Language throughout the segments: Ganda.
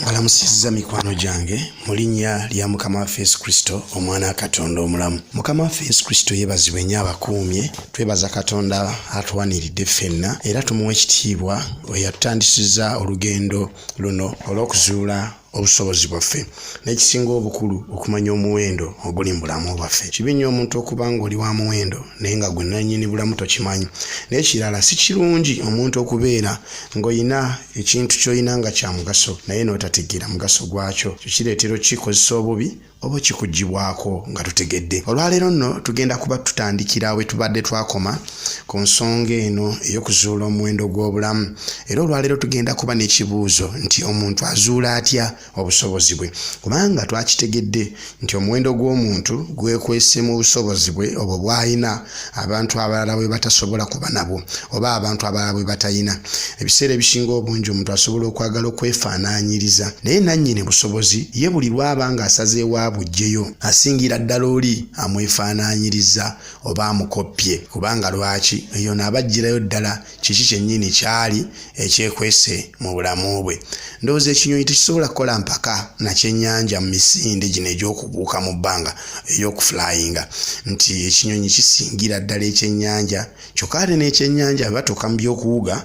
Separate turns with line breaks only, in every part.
Mbalamusizza mikwano gyange mu linnya lya Mukama waffe Yesu Kristo, Omwana wa Katonda omulamu. Mukama waffe Yesu Kristo yeebazibwe nnyo abakuumye. Twebaza Katonda atuwaniridde ffenna era tumuwa ekitiibwa oyo atutandisizza olugendo luno olw'okuzuula obusobozi bwaffe n'ekisinga obukulu okumanya omuwendo oguli mu bulamu bwaffe. Kibi nnyo omuntu okuba ng'oli wa muwendo naye nga gwe nannyini bulamu tokimanyi. N'ekirala si kirungi omuntu okubeera ng'olina ekintu ky'olina nga kya mugaso naye n'otategeera mugaso gwakyo. Ekyo kireetera okukikozesa obubi oba okikuggyibwako nga totegedde. Olwaleero nno tugenda kuba tutandikira we tubadde twakoma ku nsonga eno ey'okuzuula omuwendo gw'obulamu. Era olwaleero tugenda kuba n'ekibuuzo nti omuntu azuula atya obusobozi bwe? Kubanga twakitegedde nti omuwendo gw'omuntu gwekwese mu busobozi bwe obwo bw'alina abantu abalala bwe batasobola kuba nabwo oba abantu abalala bwe batalina. Ebiseera ebisinga obungi omuntu asobola okwagala okwefaanaanyiriza naye nannyini busobozi ye buli lw'aba ng'asazeewo abuggyeyo asingira ddala oli amwefaanaanyiriza oba amukoppye kubanga lwaki eyo aba aggyirayo ddala kiki kyennyini ky'ali ekyekwese mu bulamu bwe. Ndowooza ekinyonyi tekisobola kukola mpaka na kyennyanja mu misinde gino egy'okubuuka mu bbanga ey'okufulayinga nti ekinyonyi kisingira ddala ekyennyanja kyokka ate n'ekyennyanja bwe batuuka mu by'okuwuga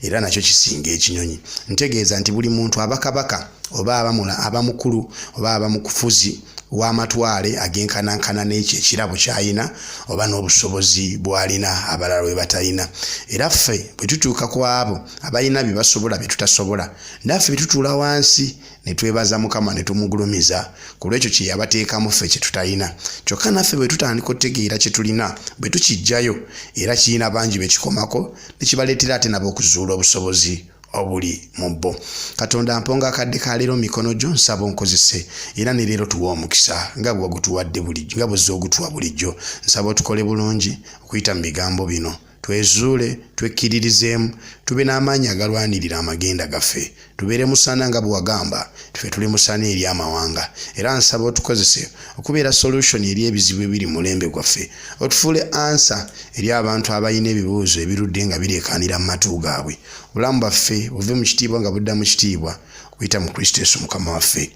era nakyo kisinga ekinyonyi. Ntegeeza nti buli muntu aba kabaka oba aba mukulu oba aba mukufuzi w'amatwale agenkanankana n'ekyo ekirabo ky'alina oba n'obusobozi bw'alina abalala bwe batalina. Era ffe bwe tutuuka ku abo abalina bye basobola bye tutasobola, naffe tutuula wansi ne twebaza Mukama ne tumugulumiza ku lw'ekyo kye yabateekamu ffe kye tutalina. Kyokka naffe bwe tutandika okutegeera kye tulina, bwe tukiggyayo era kirina bangi be kikomako ne kibaleetera ate nabo okuzuula obusobozi obuli mu bo. Katonda mponga akadde ka leero mu mikono gyo, nsaba onkozese era ne leero tuwe omukisa nga bwe wagutuwadde bulijjo, nga bw'ozze ogutuwa bulijjo. Nsaba otukole bulungi okuyita mu bigambo bino. Twezuule, twekkiririzeemu, tube n'amaanyi agalwanirira amagenda gaffe. Tubeere musana nga bwe wagamba nti ffe tuli musana eri amawanga. Era nsaba otukozese okubeera solution eri ebizibu ebiri mu mulembe gwaffe. Otufuule answer eri abantu abalina ebibuuzo ebirudde nga bireekaanira mu matu gaabwe. Obulamu bwaffe buve mu kitiibwa nga budda mu kitiibwa okuyita mu Kristo Yesu Mukama waffe.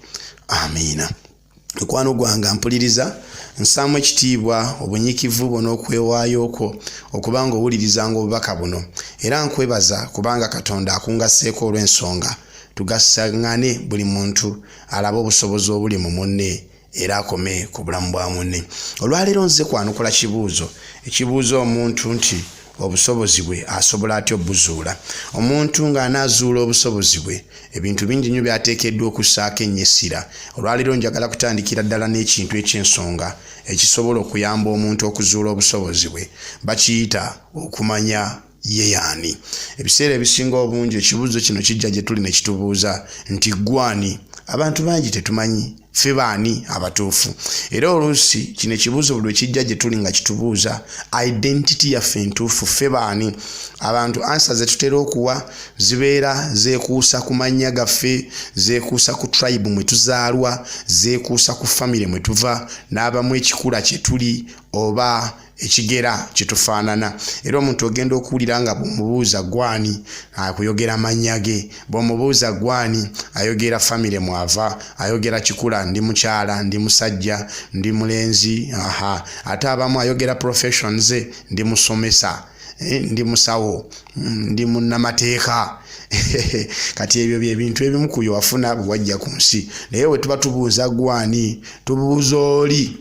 Amiina. Mukwano gwange ampuliriza, nsaamu ekitiibwa obunyiikivu bwo n'okwewaayo kwo okuba ng'owulirizanga obubaka buno. Era nkwebaza kubanga Katonda akungasseeko olw'ensonga tugasaŋŋane buli muntu alabe obusobozi obuli mu munne era akome ku bulamu bwa munne. Olwaleero nzize kwanukula kibuuzo ekibuuza omuntu nti obusobozi bwe asobola atya obuzuula. Omuntu ng'anaazuula obusobozi bwe, ebintu bingi nnyo by'ateekeddwa okussaako ennyo essira. Olwaleero njagala kutandikira ddala n'ekintu eky'ensonga ekisobola okuyamba omuntu okuzuula obusobozi bwe. Bakiyita okumanya ye y'ani. Ebiseera ebisinga obungi ekibuuzo kino kijja gye tuli ne kitubuuza nti ggwe ani? Abantu bangi tetumanyi ffe baani abatuufu. Era oluusi kino ekibuuzo buli lwe kijja gye tuli nga kitubuuza identity yaffe entuufu, ffe baani? Abantu ansa ze tutera okuwa zibeera zeekuusa ku mannya gaffe, zeekuusa ku tribe mwe tuzaalwa, zeekuusa ku famire mwe tuva, n'abamu ekikula kye tuli oba ekigera kye tufaanana. Era omuntu ogenda okuwulira nga bw'omubuuza gwani akuyogera mannya ge, bw'omubuuza gwani ayogera famire mwava, ayogera kikula, ndi mukyala, ndi musajja, ndi mulenzi, aha. Ate abamu ayogera profession ze, ndi musomesa, ndi musawo, ndi munnamateeka. Kati ebyo bye bintu ebimu ku bye wafuna bwe wajja ku nsi. Naye bwe tuba tubuuza gwani, tubuuza oli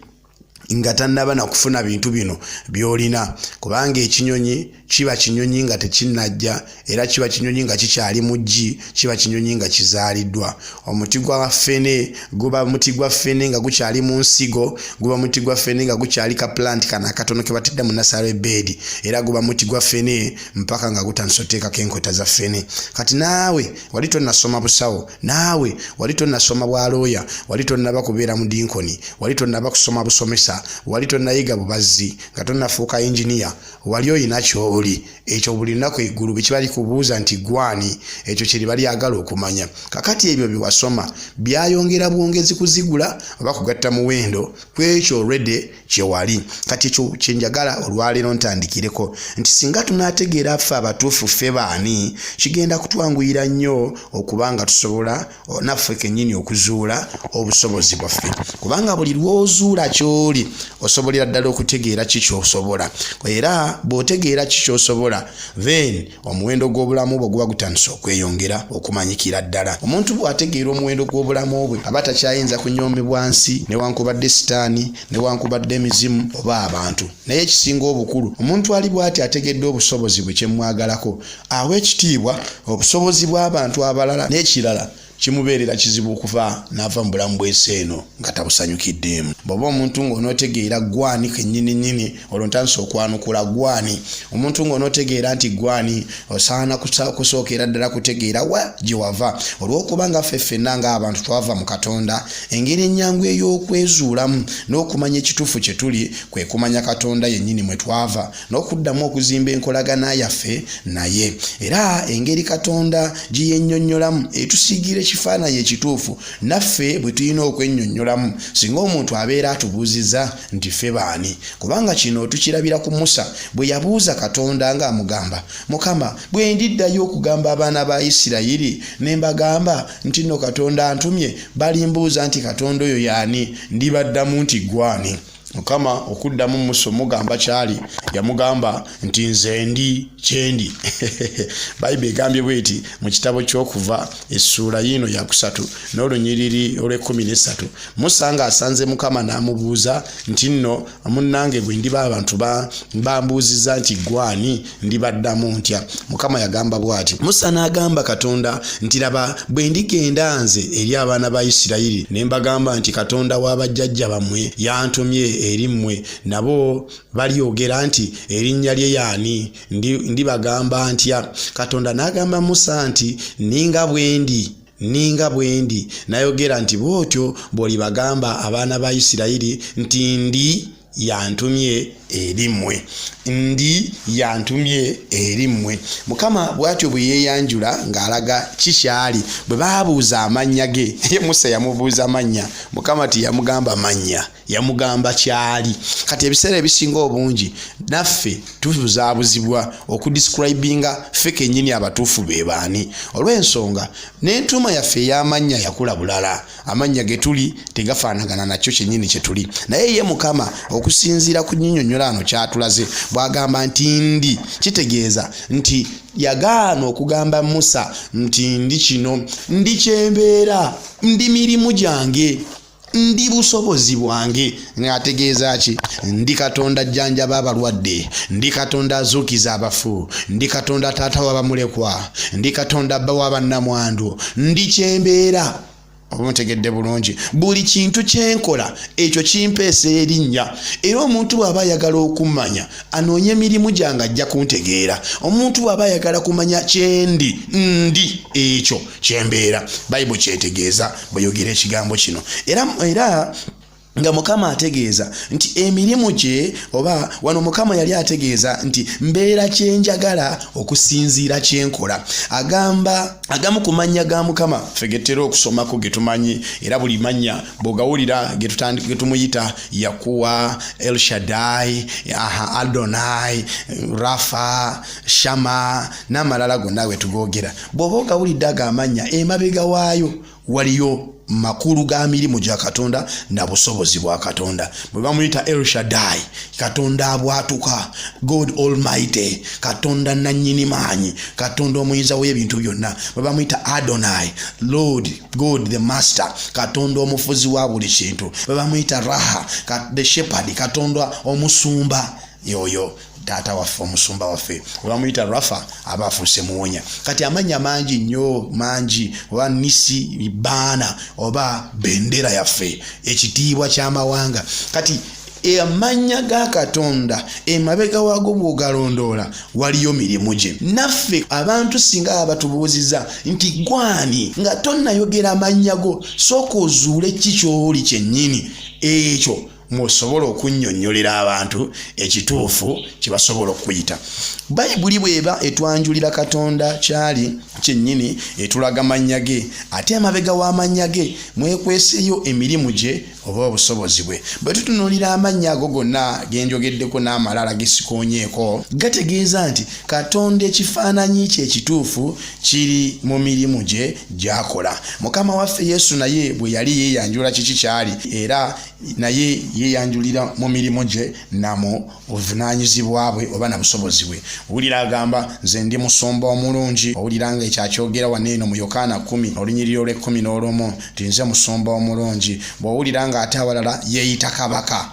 nga tannaba na kufuna bintu bino by'olina, kubanga ekinyonyi kiba kinyonyi nga tekinnajja, era kiba kinyonyi nga kikyali mu ggi, kiba kinyonyi nga kizaaliddwa. Omuti gwa ffene guba muti gwa ffene nga gukyali mu nsigo, guba muti gwa ffene nga gukyali ka plant kano akatono ke batadde mu nasale bed, era guba muti gwa ffene mpaka nga gutandise oteekako enkota za ffene. Kati naawe wali tonnasoma busawo, naawe wali tonnasoma bwa looya, wali tonnaba kubeera mudinkoni, wali tonnaba kusoma busomesa. Kitegeeza wali tonnayiga bubazzi, nga tonnafuuka yinginiya, wali olina ky'oli. Ekyo buli lunaku eggulu bwe kiba likubuuza nti ggwe ani, ekyo kye liba lyagala okumanya. Kaakati ebyo bye wasoma byayongera bwongezi kuzigula oba kugatta muwendo ku ekyo already kye wali. Kati ekyo kye njagala olwaleero ntandikireko nti singa tunaategeera ffe abatuufu ffe baani, kigenda kutwanguyira nnyo okuba nga tusobola naffe kennyini okuzuula obusobozi bwaffe, kubanga buli lw'ozuula ky'oli osobolera ddala okutegeera ki ky'osobola, era bw'otegeera ki ky'osobola then omuwendo gw'obulamu bwo guba gutandise okweyongera okumanyikira ddala. Omuntu bw'ategeera omuwendo gw'obulamu bwe aba takyayinza kunyoomebwa nsi newankubadde sitaani newankubadde emizimu oba abantu. Naye ekisinga obukulu, omuntu ali bw'ati ategedde obusobozi bwe kyemmwagalako awa ekitiibwa obusobozi bw'abantu abalala. N'ekirala, kimubeerera kizibu okuva n'ava mu bulamu bw'ensi eno nga tabusanyukiddeemu. Bw'oba omuntu ng'onootegeera ggwe ani kennyini nnyini, olwo ntandise okwanukula ggwe ani. Omuntu ng'onootegeera nti ggwe ani, osaana kusookera ddala kutegeera wa gye wava. Olw'okuba nga ffe ffenna ng'abantu twava mu Katonda, engeri ennyangu ey'okwezuulamu n'okumanya ekituufu kye tuli kwe kumanya Katonda yennyini mwe twava. n'okuddamu okuzimba enkolagana yaffe naye. Era engeri Katonda gye yennyonnyolamu etusiigira ekifaananyi ekituufu naffe bwe tulina okwennyonnyolamu singa omuntu abeera atubuuzizza nti ffe baani. Kubanga kino tukirabira ku Musa bwe yabuuza Katonda ng'amugamba, Mukama, bwe ndiddayo okugamba abaana ba Isirayiri ne mbagamba nti nno Katonda antumye, balimbuuza nti Katonda oyo y'ani? Ndibaddamu nti ggwe ani? Mukama okuddamu Musa omugamba kyali, yamugamba nti nze ndi kyendi. Bayibuli egambye bweti mu kitabo ky'Okuva essuula yiino yakusatu n'olunyiriri olw'ekkumi n'essatu. Musa ng'asanze Mukama n'amubuuza nti nno munnange bwe ndiba abantu bambuuzizza nti ggwe ani, ndibaddamu ntya? Mukama yagamba bw'ati. Musa n'agamba Katonda nti laba bwe ndigenda nze eri abaana ba Isirayiri ne mbagamba nti Katonda wa bajjajja bammwe yantumye eri mmwe, nabo balyogera nti erinnya lye y'ani? Ndibagamba ntya? Katonda n'agamba Musa nti nninga bwe ndi nninga bwe ndi. N'ayogera nti bw'otyo bw'olibagamba abaana ba Isirayiri nti ndi yantumye eri mmwe. Ndi yantumye eri mmwe. Mukama bw'atyo bwe yeeyanjula ng'alaga ki ky'ali. Bwe baabuuza amannya ge, ye Musa yamubuuza mannya, Mukama teyamugamba mannya, yamugamba ky'ali. Kati ebiseera ebisinga obungi naffe tubuzaabuzibwa okudescribinga ffe kennyini abatuufu be baani, olw'ensonga n'entuuma yaffe ey'amannya yakula bulala. Amannya ge tuli tegafaanagana nakyo kyennyini kye tuli. Naye ye Mukama okusinziira ku nyinyonnyola ano ky'atulaze bw'agamba nti ndi, kitegeeza nti yagaana okugamba Musa nti ndi kino, ndi kyembeera, ndi mirimu gyange, ndi busobozi bwange. Ng'ategeeza ki? Ndi Katonda ajjanjaba abalwadde, ndi Katonda azuukiza abafu, ndi Katonda taata wa bamulekwa, ndi Katonda bba wa bannamwandu, ndi kyembeera. Oba ontegedde bulungi? Buli kintu kye nkola ekyo kimpeesa erinnya. Era omuntu bw'aba ayagala okummanya anoonye emirimu gyange ajja kuntegeera. Omuntu bw'aba ayagala kumanya kyendi, ndi ekyo kyembeera. Bayibuli kyetegeeza bweyogera ekigambo kino. Era, era nga Mukama ategeeza nti emirimu gye, oba wano Mukama yali ategeeza nti mbeera kye njagala okusinziira kye nkola. Agamba agamu ku mannya ga Mukama ffe ge tutera okusomako ge tumanyi, era buli mannya bw'ogawulira ge tumuyita Yakuwa, El Shaddai, aha, Adonai, Rafa, Shama n'amalala gonna we tugoogera. Bw'oba ogawulidde ago amannya, emabega waayo waliyo makulu ga mirimu gya Katonda na busobozi bwa Katonda. Bwe bamuyita El Shaddai, Katonda abwatuka, God Almighty, Katonda nannyini maanyi, Katonda omuyinza w'ebintu byonna. Bwe bamuyita Adonai, Lord God the Master, Katonda omufuzi wa buli kintu. Bwe bamuyita Raha, the Shepherd, Katonda omusumba, yoyo taata waffe, omusumba waffe. Bwe bamuyita Rafa, aba afuuse muwonya. Kati amannya mangi nnyo, mangi, oba Nisi baana, oba bendera yaffe, ekitiibwa ky'amawanga. Kati amannya ga Katonda emabega waago bw'ogalondoola waliyo mirimu gye. Naffe abantu singa baba batubuuziza nti gwani, nga tonnayogera amannya go, sooka ozuule ki ky'oli kyennyini ekyo. Mwosobola okunnyonnyolera abantu ekituufu kye basobola okukuyita. Bayibuli bw'eba etwanjulira Katonda kyali kyennyini, etulaga mannya ge, ate emabega w'amannya ge mwekweseyo emirimu gye oba obusobozi bwe. Bwe tutunuulira amannya ago gonna ge njogeddeko n'amalala ge sikoonyeeko, gategeeza nti Katonda ekifaananyi kye ekituufu kiri mu mirimu gye gy'akola. Mukama waffe Yesu naye bwe yali yeeyanjula kiki ky'ali, era naye yeeyanjulira mu mirimu gye na mu buvunaanyizibwa bwe oba na busobozi bwe. Owulira agamba, Nze ndi musumba omulungi. Owulira nga ekyo akyogera wano eno mu Yokaana kkumi, olunyiriri olw'ekkumi n'olumu, nti nze musumba omulungi. Bw'owulira nga ate awalala yeeyita kabaka.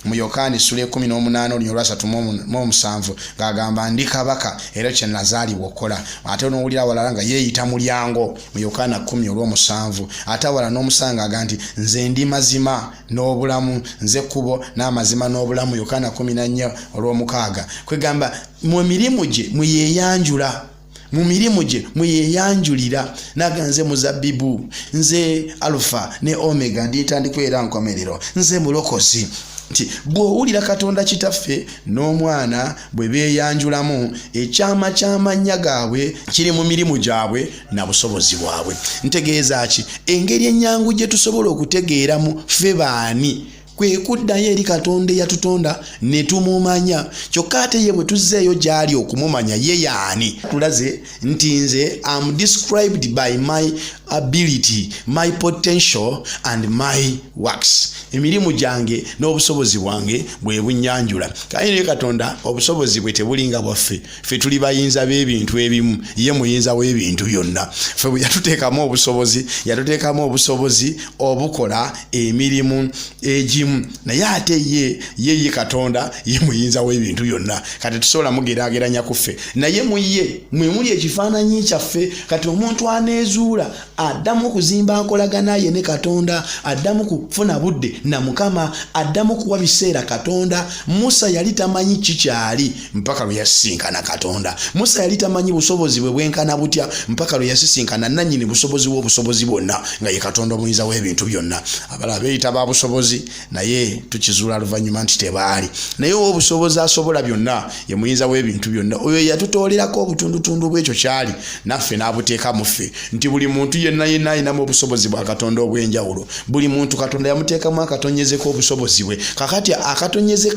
Mu Yokaana essula 18 oluny olwasatu mu omusanvu, ng'agamba ndi kabaka era kye nazaalibwa okukola. Ate n'owulira awalala nga yeeyita mulyango mu Yokaana 10 olw'omusanvu. Ate awalala n'omusanga aga nti nze ndi mazima n'obulamu, nze kkubo n'amazima n'obulamu, Yokaana 14 olw'omukaaga. Kwegamba mu mirimu gye mwe yeeyanjula, mu mirimu gye mwe yeeyanjulira, naga nze muzabbibu, nze Alufa ne Omega, ndi ntandikwa era nkomerero, nze mulokozi. Nti bw'owulira Katonda Kitaffe n'Omwana bwe beeyanjulamu, ekyama ky'amannya gaabwe kiri mu mirimu gyabwe na busobozi bwabwe. Ntegeeza ki? Engeri ennyangu gye tusobola okutegeeramu ffe baani kwe kuddayo eri Katonda eyatutonda ne tumumanya. Kyokka ate ye bwe tuzzeeyo gy'ali okumumanya ye y'ani, tulaze nti nze am described by my ability, my potential and my works. Emirimu gyange n'obusobozi bwange bwe bunnyanjula. Kale naye Katonda obusobozi bwe tebulinga bwaffe. Ffe tuli bayinza b'ebintu ebimu, ye muyinza w'ebintu byonna. Ffe bwe yatuteekamu obusobozi, yatuteekamu obusobozi obukola emirimu egimu, naye ate ye ye ye Katonda ye muyinza w'ebintu byonna. Kati tusobola mugeraageranya ku ffe, naye mu ye mwe muli ekifaananyi kyaffe. Kati omuntu aneezuula addamu kuzimba nkolagana ye ne Katonda, addamu kufuna budde na Mukama, addamu kuwa biseera Katonda. Musa yali tamanyi ki kyali mpaka lwe yasisinkana Katonda. Musa yali tamanyi busobozi bwe bwenkana butya mpaka lwe yasisinkana nannyini busobozi w'obusobozi bwonna, nga ye Katonda omuyinza w'ebintu byonna. Abalala beeyita ba busobozi, naye tukizuula luvannyuma nti tebaali. Naye ow'obusobozi asobola byonna ye muyinza w'ebintu byonna, oyo yatutoolerako obutundutundu bw'ekyo kyali naffe n'abuteeka mu ffe, nti buli muntu yenna yenna alinamu obusobozi bwa Katonda obw'enjawulo. Buli muntu Katonda yamuteekamu akatonyeze k'obusobozi bwe. Kakati akatonyeze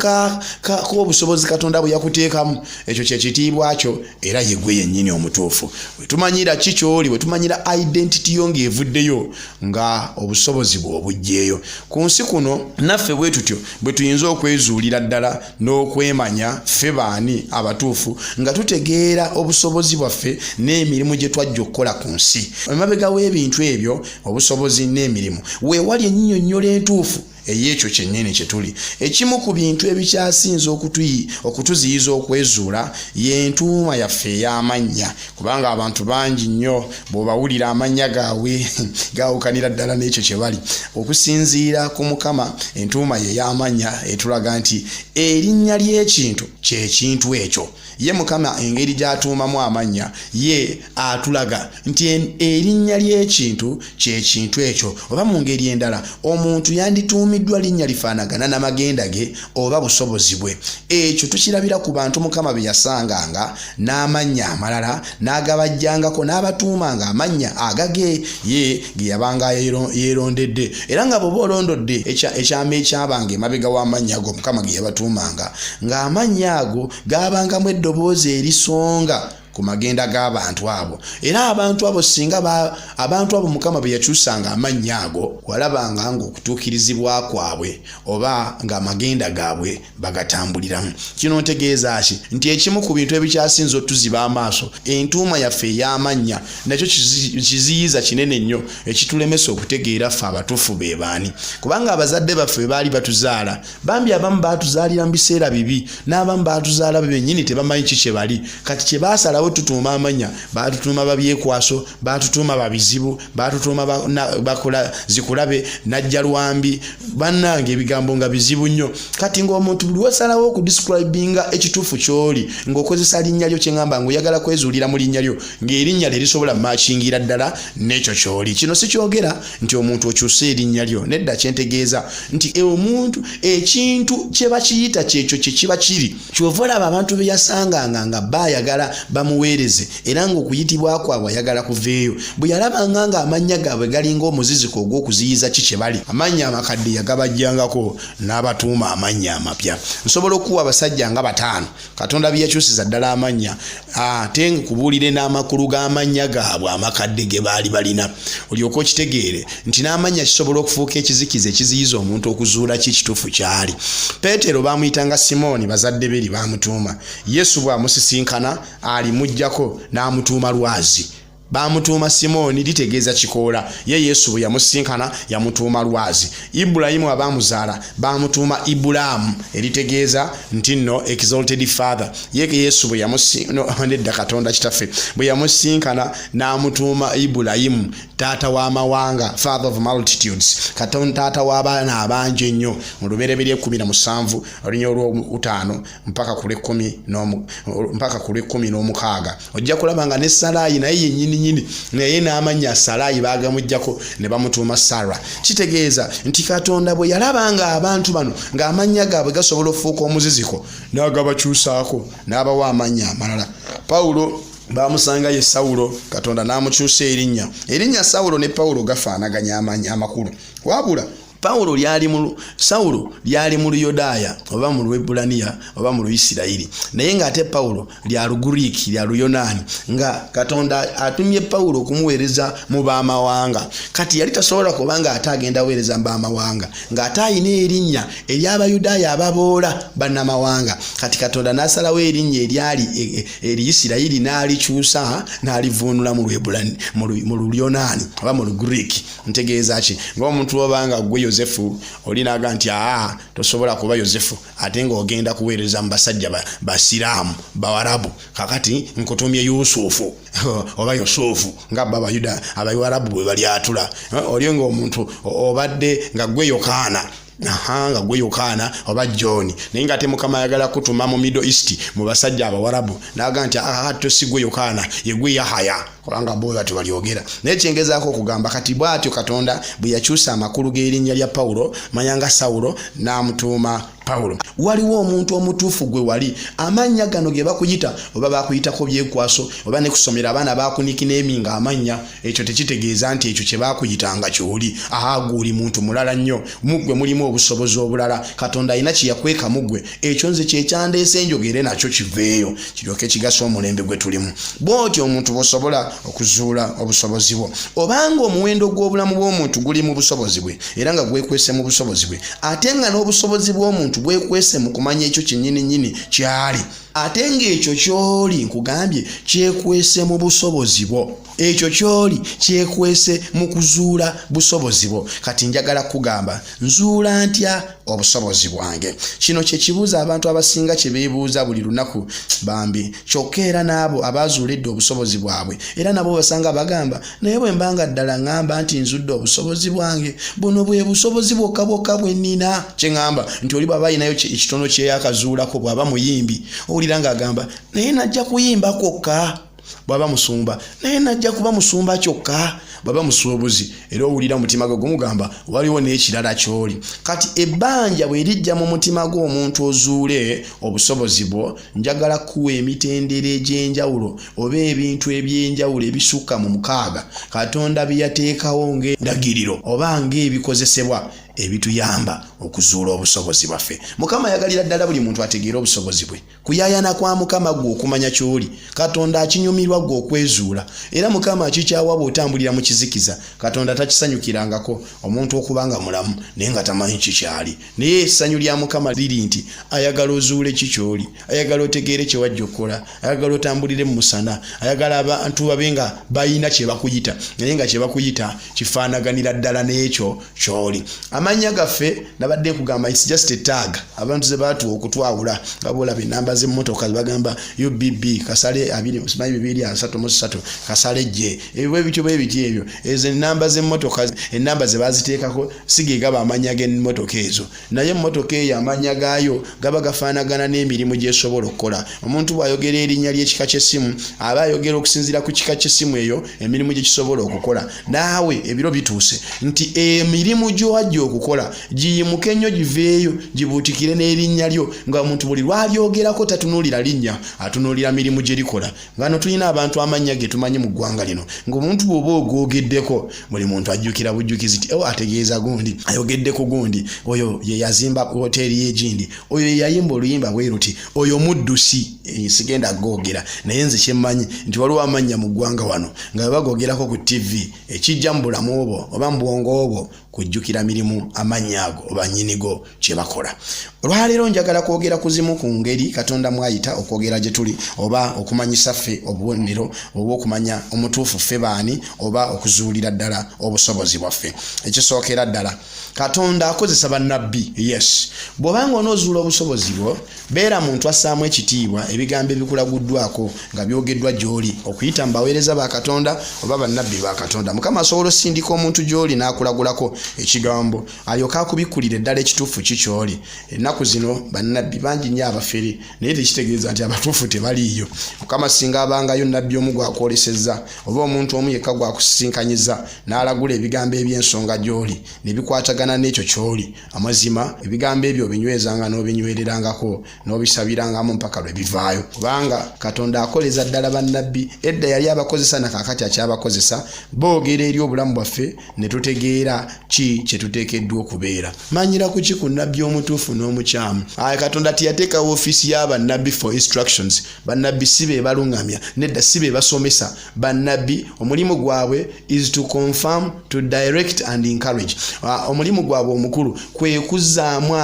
k'obusobozi Katonda bwe yakuteekamu, ekyo kye kitiibwa kyo, era ye gwe yennyini omutuufu. Bwe tumanyira ki ky'oli, bwe tumanyira identity yo ng'evuddeyo, nga obusobozi bwe obuggyeeyo ku nsi kuno, naffe bwe tutyo bwe tuyinza okwezuulira ddala n'okwemanya ffe baani abatuufu, nga tutegeera obusobozi bwaffe n'emirimu gye twajja okukola ku nsi. Emabega w'ebintu ebyo, obusobozi n'emirimu, we wali ennyinyonnyola entuufu ey'ekyo kyennyini kye tuli. Ekimu ku bintu ebikyasinze okutuziyiza okwezuula y'entuuma yaffe ey'amannya, kubanga abantu bangi nnyo bw'obawulira amannya gaabwe gaawukanira ddala n'ekyo kye bali. Okusinziira ku Mukama, entuuma ye ey'amannya etulaga nti erinnya ly'ekintu kye kintu ekyo. Ye Mukama engeri gy'atuumamu amannya, ye atulaga nti erinnya ly'ekintu kye kintu ekyo. Oba mu ngeri endala, omuntu yandituumiddwa linnya lifaanagana na magenda ge oba busobozi bwe. Ekyo tukirabira ku bantu Mukama be yasanganga n'amannya amalala n'agabajjangako n'abatuumanga amannya agage ye ge yabanga yeerondedde. Era nga bw'oba olondodde ekyama ekyabanga emabega w'amannya ago Mukama ge yabatuumanga, ng'amannya ago gaabangamu eddoboozi erisonga ku magenda g'abantu abo. Era abantu abo singa abantu abo Mukama bwe yakyusanga amannya ago, walabanga ng'okutuukirizibwa kwabwe oba ng'amagenda gaabwe bagatambuliramu. Kino ntegeeza ki? Nti ekimu ku bintu ebikyasinze otuziba amaaso, entuuma yaffe ey'amannya, nakyo kiziyiza kinene nnyo ekitulemesa okutegeera ffe abatuufu be baani. Kubanga abazadde baffe bwe baali batuzaala, bambi abamu baatuzaalira mu biseera bibi, n'abamu baatuzaala bennyini tebamanyi ki kye bali. Kati kye baasalawo Batandikawo tutuuma amannya, batutuuma babyekwaso, batutuuma babizibu, batutuuma bakola zikulabe najja lwambi. Bannange, ebigambo nga bizibu nnyo. Kati ng'omuntu buli wasalawo okudescribinga ekituufu ky'oli ng'okozesa linnya lyo, kyeŋŋamba ng'oyagala kwezuulira mu linnya lyo, ng'erinnya lye lisobola makingira ddala n'ekyo ky'oli. Kino sikyogera nti omuntu okyuse erinnya lyo, nedda. Kyentegeeza nti omuntu ekintu kye bakiyita kyekyo kye kiba kiri. Kyova olaba abantu be yasanganga nga baayagala bamuweereze, era ng'okuyitibwa kwabwe ayagala kuveeyo. Bwe yalabanga ng'amannya gaabwe galinga omuziziko ogw'okuziyiza ki kye bali, amannya amakadde yagabajjangako n'abatuuma amannya amapya. Nsobola okuwa abasajja nga bataano Katonda bye yakyusiza ddala amannya, ate nkubuulire n'amakulu g'amannya gaabwe amakadde ge baali balina, olyoke okitegeere nti n'amannya kisobola okufuuka ekizikiza ekiziyiza omuntu okuzuula ki ekituufu kyali. Peetero baamuyitanga Simooni, bazadde be lye baamutuuma. Yesu bw'amusisinkana alimuggyako n'amutuuma Lwazi. Baamutuuma Simooni, litegeeza kikoola. Ye Yesu bwe yamusisinkana yamutuuma Lwazi. Ibulayimu abaamuzaala baamutuuma Ibulaamu, eritegeeza nti nno exalted father. Ye Yesu bwe nedda, Katonda Kitaffe bwe yamusisinkana n'amutuuma Ibulayimu, taata w'amawanga, father of multitudes, Katonda taata w'abaana abangi ennyo. Mu Lubereberye 17 olunya olwokutaano mpaka ku lw'ekkumi n'omukaaga ojja kulaba nga ne Salaayi naye yennyini nyini, naye n'amannya Salaayi baagamugyako ne bamutuuma Sara. Kitegeeza nti Katonda bwe yalaba nga abantu bano ng'amannya gaabwe gasobola okufuuka omuziziko, n'agabakyusaako n'abawa amannya amalala. Pawulo bamusanga ye Sawulo, Katonda n'amukyusa erinnya. Erinnya Sawulo ne Pawulo gafaanaganya amannya amakulu, wabula Pawulo lyali mu Sawulo lyali mu Luyodaaya oba mu Lwebulaniya oba mu Luisirayiri, naye ng'ate Pawulo lya Luguriiki, lya Luyonaani, nga Katonda atumye Pawulo okumuweereza mu b'amawanga. Kati yali tasobola kuba ng'ate agenda weereza mu b'amawanga ng'ate alina erinnya ery'Abayudaaya ababoola bannamawanga. Kati Katonda n'asalawo erinnya eryali Eriyisirayiri n'alikyusa n'alivuunula mu Luyonaani oba mu Luguriiki. Ntegeeza ki? Ng'omuntu oba nga gwe Yosefu, oli naga nti aa, tosobola kuba Yosefu ate ng'ogenda kuweereza mu basajja basiraamu bawarabu, kakati nkutumye Yusufu oba Yusufu nga bo Abayuda Abayuwarabu bwe balyatula. Oli ng'omuntu obadde nga gwe Yokaana, aha, nga gwe Yokaana oba John, naye nga ate Mukama ayagala kutuma mu Middle East mu basajja Abawarabu, naga nti aha, tosigwe Yokaana, yegwe Yahaya, kubanga bo batyo balyogera. Naye kyengezaako okugamba kati, bw'atyo Katonda bwe yakyusa amakulu g'erinnya lya Pawulo, manyanga Sawulo, n'amutuuma Pawulo. Waliwo omuntu omutuufu gwe wali. Amannya gano ge bakuyita, oba bakuyitako byekwaso, oba ne kusomera abaana bakunikineeminga amannya, ekyo tekitegeeza nti ekyo kye bakuyitanga kyoli. Aha, gwe oli muntu mulala nnyo. Mu ggwe mulimu obusobozi obulala. Katonda alina kye yakweka mu ggwe. Ekyo nze kyekyandeese njogere nakyo kiveeyo, kiryoke kigasa omulembe gwe tulimu. Bw'otyo omuntu bw'osobola okuzuula obusobozi bwo. Obanga omuwendo gw'obulamu bw'omuntu guli mu busobozi bwe, era nga gwekwese mu busobozi bwe, ate nga n'obusobozi bw'omuntu bwekwese mu kumanya ekyo kyennyini nnyini kyali, ate ng'ekyo ky'oli nkugambye kyekwese mu busobozi bwo, ekyo ky'oli kyekwese mu kuzuula busobozi bwo. Kati njagala kugamba, nzuula ntya obusobozi bwange? Kino kye kibuuzo abantu abasinga kye beebuuza buli lunaku bambi. Kyokka era n'abo abaazuula edda obusobozi bwabwe, era nabo basanga bagamba, naye bwe mbanga ddala ŋŋamba nti nzudde obusobozi bwange, buno bwe busobozi bwokka bwokka bwe nnina? Kye ŋŋamba nti oli bw'aba alinayo ekitono kye yakazuulako, bw'aba muyimbi, owulira ng'agamba, naye najja kuyimba kwokka. Bw'aba musumba, naye najja kuba musumba kyokka. Bw'aba musuubuzi, era owulira omutima gwe gumugamba waliwo n'ekirala ky'oli. Kati ebbanja bwe lijja mu mutima gw'omuntu ozuule obusobozi bwo, njagala kuwa emitendera egy'enjawulo oba ebintu eby'enjawulo ebisukka mu 6 Katonda bye yateekawo ng'endagiriro oba ng'ebikozesebwa ebituyamba okuzuula obusobozi bwaffe. Mukama ayagalira ddala buli muntu ategeere obusobozi bwe. Kuyaayana kwa Mukama gwe okumanya ky'oli. Katonda akinyumirwa gwe okwezuula, era Mukama akikyawa bw'otambulira mu kizikiza. Katonda takisanyukirangako omuntu okuba nga mulamu naye nga tamanyi kikyali. Naye essanyu lya Mukama liri nti ayagala ozuule ki ky'oli, ayagala otegeere kye wajja okukola, ayagala otambulire mu musana, ayagala abantu babe nga balina kye bakuyita, naye nga kye bakuyita kifaanaganira ddala n'ekyo ky'oli. Amannya gaffe nabadde nkugamba, it's just a tag abantu ze baatuwa okutwawula, nga bwolaba enamba z'emmotoka bagamba UBB kasale 2 simanyi 233 kasale J, ebyo ebityo bwe biti ebyo. Ezo enamba z'emmotoka, enamba ze baziteekako si ge gaba amannya g'emmotoka ezo, naye emmotoka eyo amannya gaayo gaba gafaanagana n'emirimu gy'esobola okukola. Omuntu bw'ayogera erinnya ly'ekika ky'essimu, aba ayogera okusinziira ku kika ky'essimu eyo, emirimu gye kisobola okukola. Naawe ebiro bituuse nti emirimu gy'owajja okukola giyimuke nnyo, giveeyo, gibuutikire n'erinnya lyo, nga omuntu buli lwalyogerako tatunuulira linnya, atunuulira mirimu gye likola. Ngano tulina abantu amannya ge tumanyi mu ggwanga lino, ng'omuntu bw'oba ogwogeddeko, buli muntu ajjukira bujjukizi ti, "Oh, ategeeza gundi, ayogedde ku gundi, oyo ye yazimba hoteeri y'egindi, oyo ye yayimba oluyimba bwe ruti, oyo muddusi." Sigenda googera, naye nze kyemmanyi nti waliwo amannya mu ggwanga wano nga bwe bagoogerako ku TV, ekijja mu bulamu bwo oba mu bwongo bwo kujjukira mirimu amannya ago oba nnyinigo kye bakola. Olwaleero njagala kwogera ku zimu ku ngeri Katonda mwayita okwogera gye tuli, oba okumanyisa ffe obubonero oba okumanya omutuufu ffe baani, oba okuzuulira ddala obusobozi bwaffe. Ekisookera ddala, Katonda akozesa bannabbi. Yes, bw'obanga onoozuula obusobozi bwo, beera muntu assaamu ekitiibwa ebigambo ebikulaguddwako nga byogeddwa gy'oli okuyita mu baweereza ba Katonda oba bannabbi ba Katonda. Mukama asobola osindika omuntu gy'oli n'akulagulako ekigambo, alyoke akubikkulira eddala ekituufu ki ky'oli. Ennaku zino bannabbi bangi nnyo abafere, naye tekitegeeza nti abatuufu tebaliiyo. Mukama singa abangayo nnabbi omu gwakwolesezza, oba omuntu omu yekka gwakusisinkanyiza n'alagula ebigambo eby'ensonga gy'oli ne bikwatagana n'ekyo ky'oli, amazima ebigambo ebyo obinywezanga n'obinywererangako n'obisabirangamu mpaka lwe bivaayo, kubanga Katonda akoleza ddala bannabbi. Edda yali abakozesa, nakaakati akyabakozesa. Boogera eri obulamu bwaffe ne tutegeera ki kye tuteekeddwa okubeera. Manyira ku ki ku nnabbi omutuufu n'omukyamu? Aye, Katonda teyateekawo ofiisi y'abannabbi for instructions. Bannabbi si be baluŋŋamya, nedda, si be basomesa. Bannabbi omulimu gwabwe is to confirm, to direct and encourage. Omulimu gwabwe omukulu kwe kuzzaamu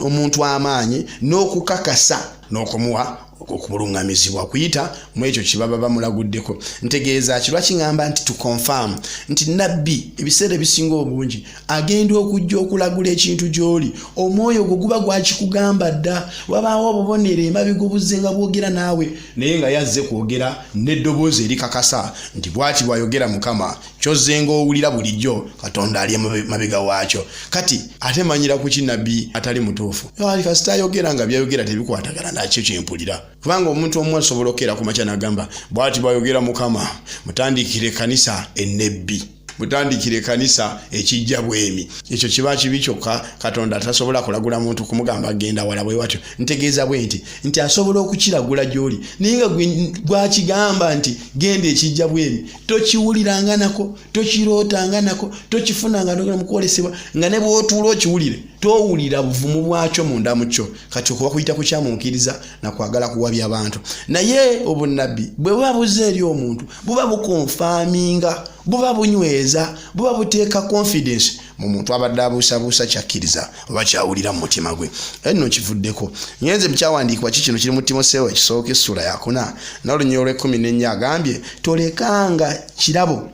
omuntu amaanyi n'okukakasa n'okumuwa okubuluŋŋamizibwa okuyita mu ekyo kye baba bamulaguddeko. Ntegeeza ki? Lwaki ŋŋamba nti to confirm? Nti nabbi ebiseera ebisinga obungi agenda okujja okulagula ekintu gy'oli, omwoyo gwo guba gwakikugamba dda. Wabaawo obubonero emabega obuzze nga bwogera naawe, naye nga yazze kwogera n'eddoboozi erikakasa nti bw'ati bw'ayogera Mukama. Kyozzenga owulira bulijjo, Katonda ali mabega waakyo. Kati ate manyira ku ki nabbi atali mutuufu? Ali kasita ayogera nga byayogera tebikwatagana nakyo kyempulira, kubanga omuntu omu asobola okukeera ku makya n'agamba, "Bw'ati bw'ayogera Mukama, mutandikire ekkanisa enebbi, mutandikire ekkanisa ekijja bwemi." Ekyo kiba kibi kyokka. Katonda tasobola kulagula muntu kumugamba genda wala bwe watyo. Ntegeeza bwe nti asobola okukiragula gy'oli, naye nga gwakigamba nti genda ekijja bwemi, tokiwuliranga nako, tokirootanga nako, tokifunanga mukwolesebwa, nga ne bw'otuula okiwulire towulira buvumu bwakyo munda mu kyo. Kati okuba kuyita kukyamuukiriza nakwagala kuwabya abantu. Naye obunnabbi bwe buba buzze eri omuntu, buba buconfirminga, buba bunyweza, buba buteeka confidence mu muntu abadde abuusabuusa kyakkiriza oba kyawulira mu mutima gwe. Enno kivuddeko ngenze mukyawandiikibwa ki kino? Kiri mu Timoseewo ekisooka essula yakuna n'olunyiriri olw'e14. Agambye, "Tolekanga kirabo,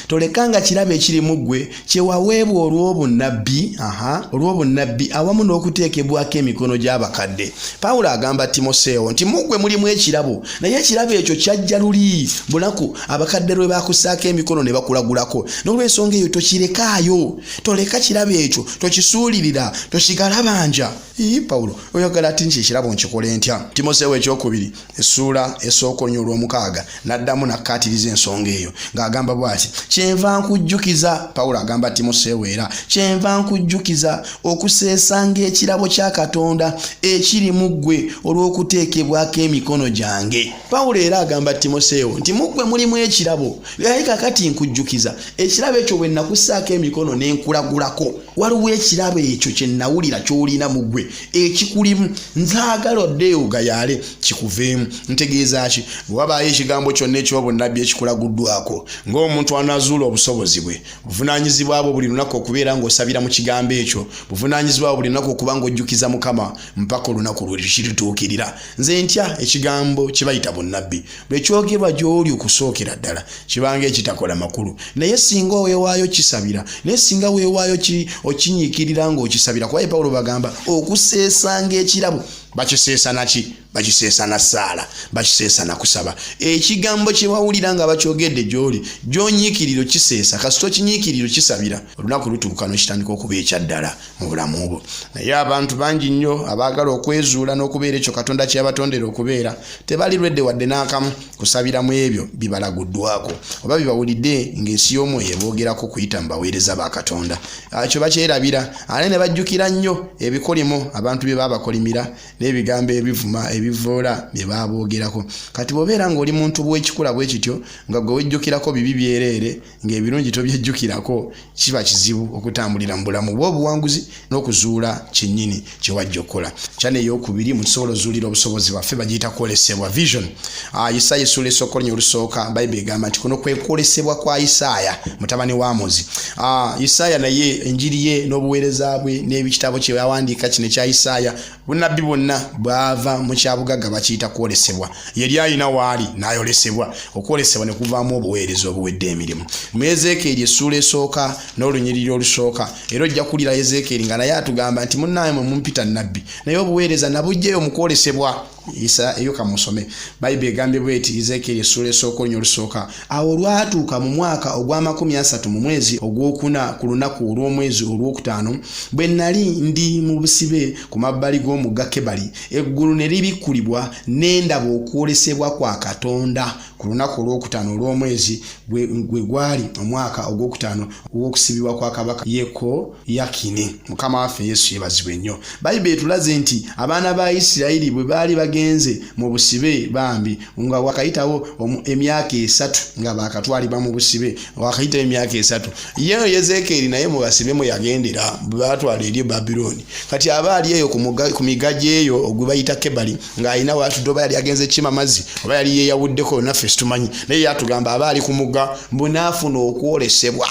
Tolekanga kirabo ekiri mu ggwe kyewaweebwa olw'obunnabbi, aha, olw'obunnabbi awamu n'okuteekebwako emikono gy'abakadde." Pawulo agamba Timoseewo nti mu ggwe mulimu ekirabo, naye ekirabo ekyo kyajja luli bunaku abakadde lwe bakussaako emikono ne bakulagulako. N'olw'ensonga eyo tokirekaayo, toleka kirabo ekyo, tokisuulirira, tokigalabanja. Ii, Pawulo oyagala ati nti ekirabo nkikole ntya? Timoseewo ekyokubiri essuula esooka olunya olw'omukaaga n'addamu nakkaatiriza ensonga eyo ng'agamba bw'ati, "Kyenva nkujjukiza," Pawulo agamba Timoseewo era, "kyenva nkujjukiza okuseesanga ekirabo kya Katonda ekiri mu ggwe olw'okuteekebwako emikono gyange." Pawulo era agamba Timoseewo nti mu ggwe mulimu ekirabo, naye kakati nkujjukiza ekirabo ekyo bwe nakussaako emikono ne nkulagulako. Waliwo ekirabo ekyo kye nawulira ky'olina mu ggwe ekikulimu, nzaagala oddeeyo ogayaale kikuveemu. Ntegeeza ki? Bwe wabaayo ekigambo kyonna eky'obunnabbi ekikulaguddwako ng'omuntu Ng'omuntu anaazuula obusobozi bwe, buvunaanyizibwa bwo buli lunaku okubeera ng'osabira mu kigambo ekyo. Buvunaanyizibwa bwo buli lunaku okuba ng'ojjukiza Mukama mpaka olunaku lwe kirituukirira. Nze ntya ekigambo kye bayita bunnabbi. Lwe kyogerwa gy'oli okusookera ddala, kibanga ekitakola makulu. Naye singa owewaayo kisabira, naye singa weewaayo okinyiikirira ng'okisabira, kuba ye Pawulo bagamba okuseesanga ekirabo bakiseesa naki? Bakiseesa na ssaala, bakiseesa na kusaba. Ekigambo kye wawulira nga bakyogedde gy'oli, gy'onyiikirira okiseesa, kasita okinyiikirira okisabira, olunaku lutuuka n'okitandika okuba ekya ddala mu bulamu bwo. Naye abantu bangi nnyo abaagala okwezuula n'okubeera ekyo Katonda kye yabatondera okubeera, tebali lwedde wadde n'akamu kusabira mu ebyo bibalaguddwako oba bibawulidde ng'ensi y'omwoyo eboogerako okuyita mu baweereza ba Katonda. Ekyo bakyerabira, ate ne bajjukira nnyo ebikolimo abantu bye babakolimira n'ebigambo ebivuma ebivvoola bye baaboogerako. Kati bw'obeera ng'oli muntu bw'ekikula bwe kityo, nga gwe wejjukirako bibi byereere, ng'ebirungi tobyejjukirako, kiba kizibu okutambulira mu bulamu bw'obuwanguzi n'okuzuula kyennyini kye wajja okukola. Channel ey'okubiri mu tusobola ozuulira obusobozi bwaffe bagiyita kwolesebwa, vision. Isaaya essuula esooka olunya olusooka, Bayibuli egamba nti kuno kwe kwolesebwa kwa Isaaya mutabani wa Amozi. Isaaya naye enjiri ye n'obuweereza bwe n'ebitabo kye yawandiika kino ekya Isaaya, bunnabbi bwonna bwava mu kyabugagga bakiyita kwolesebwa. Yali alina waali n'ayolesebwa, okwolesebwa ne kuvaamu obuweereza obuwedde emirimu. Mu Ezeekyeri essuula esooka n'olunyiriri olusooka, era ojja kuwulira Ezeekyeri nga naye atugamba nti munnaaye mwe mumpita nnabbi, naye obuweereza nabuggyeyo mu kwolesebwa. Isa eyo kamusome. Bayibuli egambye bw'eti, Ezeekyeri essuula esooka olunya olusooka, Awo olwatuuka mu mwaka ogw'amakumi asatu mu mwezi ogw'okuna ku lunaku olw'omwezi olw'okutaano, bwe nnali ndi mu busibe ku mabbali g'omugga Kebali, eggulu ne libikkulibwa, ne ndaba okwolesebwa kwa Katonda ku lunaku olw'okutaano olw'omwezi, gwe gwali omwaka ogw'okutaano ogw'okusibibwa kwa kabaka Yekoyakini. Mukama waffe Yesu yebazibwe nnyo. Bayibuli etulaze nti abaana ba Isirayiri bwe baali bagenze mu busibe, bambi nga wakayitawo emyaka 3 nga baakatwalibwa mu busibe, wakayitawo emyaka 3, ye Yezekeeri naye mu basibe mwe yagendera bwe baatwala eri e Babilooni. Kati aba ali eyo ku migga gy'eyo ogwe bayita Kebali, ng'alina waatudde, oba yali agenze kukima mazzi oba yali yeeyawuddeko, naffe situmanyi, naye yatugamba aba ali ku mugga mbu n'afuna okwolesebwa.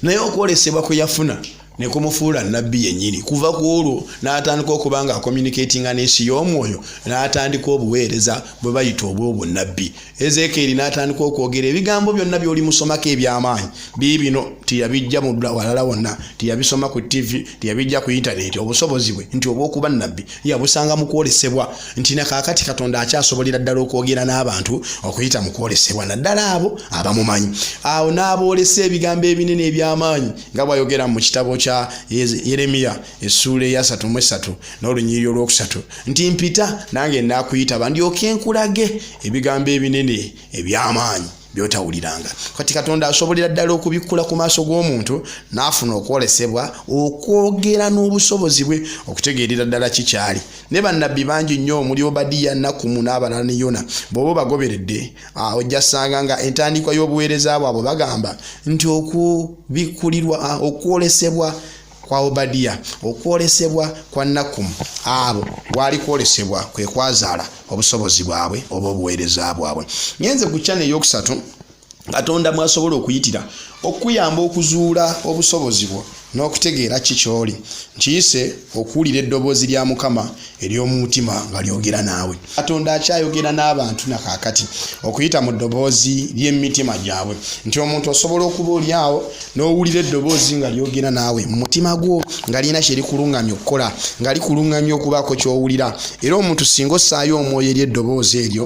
Naye okwolesebwa kwe yafuna ne kumufuula nnabbi yennyini. Kuva ku olwo n'atandika okuba nga akommunicatinga n'ensi y'omwoyo, n'atandika obuweereza bwe bayita obw'obunnabbi. Ezeekyeri n'atandika okwogera ebigambo byonna by'olimusomako eby'amaanyi biibino, teyabijja mu walala wonna, teyabisoma ku ttivi, teyabijja ku yintaneeti. Obusobozi bwe nti obw'okuba nnabbi yabusanga mu kwolesebwa, nti na kaakati Katonda akyasobolera ddala okwogera n'abantu okuyita mu kwolesebwa, naddala abo abamumanyi. Awo n'aboolesa ebigambo ebinene eby'amaanyi nga bw'ayogera mu kitabo kya Yeremiya essuula eyasatu mu esatu n'olunyiriri olwokusatu nti, mpita nange nnaakuyitaba ndyoke nkulage ebigambo ebinene eby'amaanyi by'otawuliranga. Kati Katonda asobolera ddala okubikkula ku maaso g'omuntu n'afuna okwolesebwa okwogera n'obusobozi bwe okutegeerera ddala ki ky'ali. Ne bannabbi bangi nnyo omuli Obadiya, Nakumu n'abalala ne Yona, bw'oba obagoberedde ojja sanga nga entandikwa y'obuweereza bwabwe bagamba nti okubikkulirwa, okwolesebwa kwa Obadiya, okwolesebwa kwa Nakumu, abo gwali kwolesebwa kwe kwazaala obusobozi bwabwe oba obuweereza bwabwe. Ngenze ku channel eyokusatu Katonda mw'asobola okuyitira okukuyamba okuzuula obusobozi bwo n'okutegeera ki ky'oli. Nkiyise okuwulira eddoboozi lya Mukama ery'omu mutima nga lyogera naawe. Katonda akyayogera n'abantu na kaakati okuyita mu ddoboozi ly'emitima gyabwe, nti omuntu osobola okuba oli awo n'owulira eddoboozi nga lyogera naawe mu mutima gwo, nga lirina kye likuluŋŋamya okukola, nga likuluŋŋamya okubaako ky'owulira. Era omuntu singa ossaayo omwoyo eri eddoboozi eryo,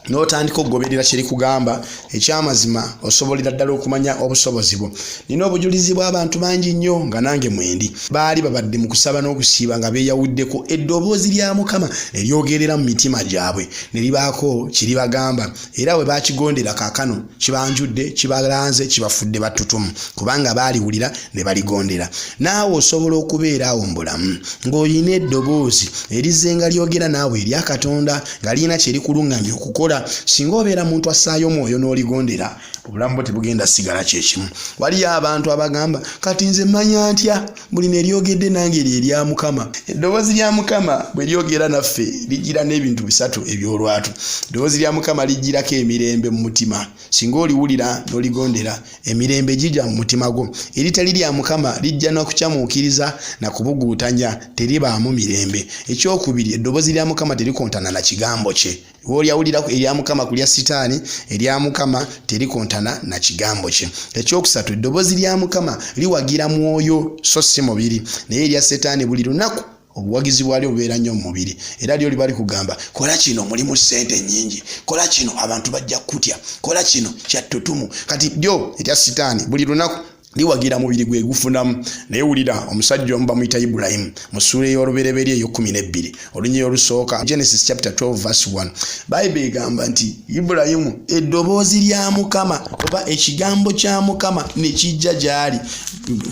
n'otandika okugoberera kye likugamba, eky'amazima osobolera ddala okumanya obusobozi bwo. Nnina obujulizi bw'abantu bangi nnyo nga nange mwendi, baali babadde mu kusaba n'okusiiba nga beeyawuddeko, eddoboozi lya Mukama ne lyogerera mu mitima gyabwe ne libaako kye libagamba, era bwe baakigondera kaakano kibanjudde, kibalanze, kibafudde battutumu, kubanga baaliwulira ne baligondera. Naawe osobola okubeera awo mu bulamu ng'olina eddoboozi erizzenga lyogera naawe erya Katonda, nga lirina kye likuluŋŋamya okukola. Singa obeera muntu assaayo omwoyo n'oligondera, obulamu bwo tebugenda sigala kye kimu. Waliyo abantu abagamba, kati nze mmanya Nkola ntya? Bulino eryogedde nange lye lya Mukama. Eddoboozi lya Mukama bwe lyogera naffe lijjira n'ebintu bisatu eby'olwatu. Eddoboozi lya Mukama lijjirako emirembe mu mutima. Singa oliwulira n'oligondera, emirembe gija mu mutima gwo. Eritali lya Mukama lijja na kucamuukiriza na kubuguutanya, teribaamu mirembe. Ekyokubiri, eddoboozi lya Mukama terikontana na kigambo kye. W'olyawulira erya Mukama ku lya Sitaani, erya Mukama terikontana na kigambo kye. Ekyokusatu, eddoboozi lya Mukama liwagira mwoyo so si mubiri, naye erya Setaani buli lunaku obuwagizi bwalyo bubeera nnyo mu mubiri, era lyo liba likugamba kola kino mulimu ssente nnyingi, kola kino abantu bajja kukutya, kola kino kya ttutumu. Kati lyo erya Sitaani buli lunaku liwagira mubiri gwe gufunamu. Naye wulira omusajja omu bamuyita Ibulayimu mu ssuula ey'olubereberye ey'ekkumi n'ebbiri olunyiriri olusooka, Genesis chapter 12 verse 1, Bayibuli egamba nti Ibulayimu eddoboozi lya Mukama oba ekigambo kya Mukama ne kijja gy'ali.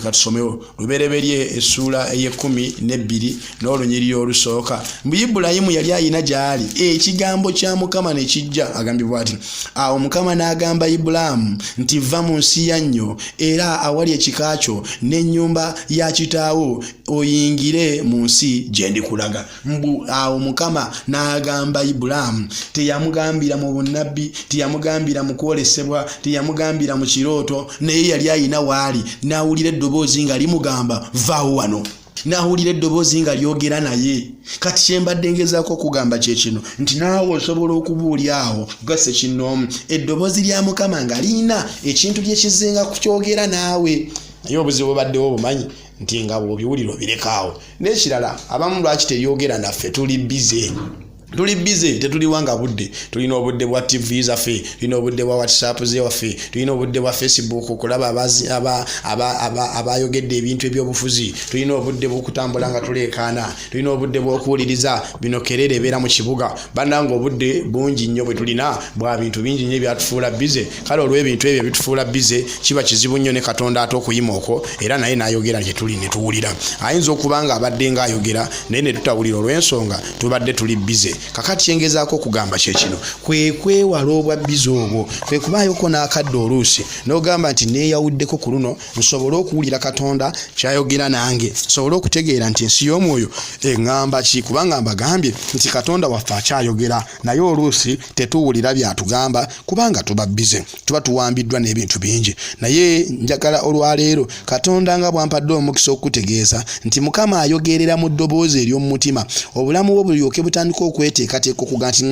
Katusomewo Lubereberye essuula ey'ekkumi n'ebbiri n'olunyiriri olusooka. Mbu Ibulayimu yali ayina gy'ali ekigambo kya Mukama ne kijja. Agambibwa ati, awo Mukama n'agamba Ibulaamu nti, va mu nsi ya nnyo era awali ekika kyo n'ennyumba ya kitaawo, oyingire mu nsi gye ndikulaga. Mbu awo Mukama n'agamba Ibulaamu. Teyamugambira mu bunnabbi, teyamugambira mu kwolesebwa, teyamugambira mu kirooto, naye yali ayina waali n'awulira eddoboozi nga limugamba, vaawo wano. N'awulira eddoboozi nga lyogera naye. Kati kye mbadde ngezaako okugamba kye kino nti naawe osobola okuba oli awo gwe ssekinnoomu, eddoboozi lya Mukama nga lirina ekintu lye kizenga kukyogera naawe, naye obuzibu bubaddewo obumanyi nti nga bw'obiwulira obireka awo. N'ekirala, abamu lwaki teryogera naffe, tuli bize. Tuli bize, tetuliwa nga budde. Tulina obudde bwa TV zaffe, tulina obudde bwa WhatsApp zewaffe, tulina obudde bwa Facebook okulaba abayogedde ebintu ebyobufuzi, tulina obudde bw'okutambula nga tuleekaana, tulina obudde bw'okuwuliriza bino kerere ebeera mu kibuga. Bannange, obudde bungi nnyo bwe tulina bwa bintu bingi nnyo ebyatufuula bize. Kale olw'ebintu ebyo ebitufuula bize, kiba kizibu nnyo ne Katonda ate okuyima okwo era naye n'ayogera gye tuli ne tuwulira. Ayinza okuba nga abadde ng'ayogera naye ne tutawulira olw'ensonga tubadde tuli bize. Kakati kyengezaako okugamba kye kino, kwe kwewala obwa bize obwo, kwe kubaayoko n'akadde oluusi n'ogamba nti neeyawuddeko ku luno nsobole okuwulira Katonda ky'ayogera nange, nsobole okutegeera nti ensi y'omwoyo eŋŋamba ki, kubanga mbagambye nti Katonda waffe akyayogera, naye oluusi tetuwulira by'atugamba kubanga tuba bize, tuba tuwambiddwa n'ebintu bingi. Naye njagala olwaleero Katonda nga bw'ampadde omukisa okukutegeeza nti Mukama ayogerera mu ddoboozi ery'omu mutima, obulamu bwo bulyoke butandike okweteekateeka okuga nti,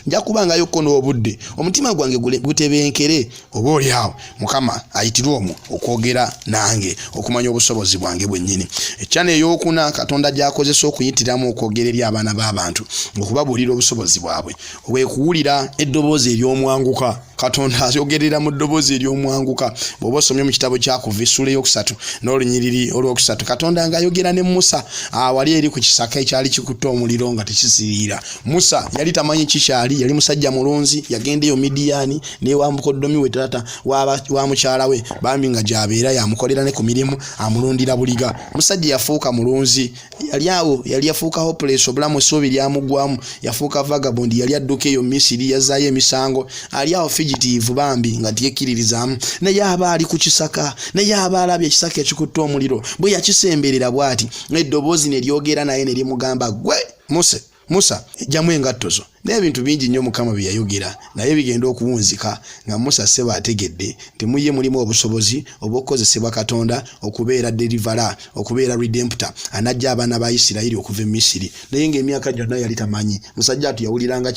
nja kubangayokko n'obudde, omutima gwange gutebenkere, oba oli awo Mukama ayitirwe omwo okwogera nange, okumanya obusobozi bwange bwennyini. Ekyana ey'okuna Katonda gy'akozesa okuyitiramu okwogera eri abaana b'abantu, okubabuulira obusobozi bwabwe, kwe kuwulira eddoboozi ery'omwanguka. Katonda ayogerera mu ddoboozi ery'omwanguka. Bw'oba osomye mu kitabo kya Kuva essuula ey'okusatu n'olunyiriri olw'okusatu, Katonda ng'ayogera ne Musa awali eri ku kisaka ekyali kikutte omuliro nga tekisiriira. Musa yali tamanyi kikyali, yali musajja mulunzi, yagenda eyo Midiyaani n'ewa mukoddomi we taata wa mukyala we, bambi nga gy'abeera yamukolera ne ku mirimu, amulundira buliga. Musajja yafuuka mulunzi. Yali awo, yali yafuuka hopeless, obulamu essuubi lyamuggwamu, yafuuka vagabond, yali adduka eyo Misiri, yazzaayo emisango, ali awo fugitive bambi nga teyekkiririzaamu. Naye aba ali ku kisaka, naye aba alabye ekisaka ekikutte omuliro, bwe yakisemberera bw'ati, eddoboozi ne lyogera naye ne limugamba, Ggwe Musa, Musa, ggyamu engatto zo. N'ebintu bingi nnyo Mukama bye yayogera, naye bigenda okuwunzika nga Musa ssebo ategedde nti mu ye mulimu obusobozi obw'okukozesebwa Katonda okubeera deliverer, okubeera redemptor, anaggya abaana ba Isirayiri okuva e Misiri. Naye ng'emyaka gyonna yali tamanyi. Musajja wattu yawuliranga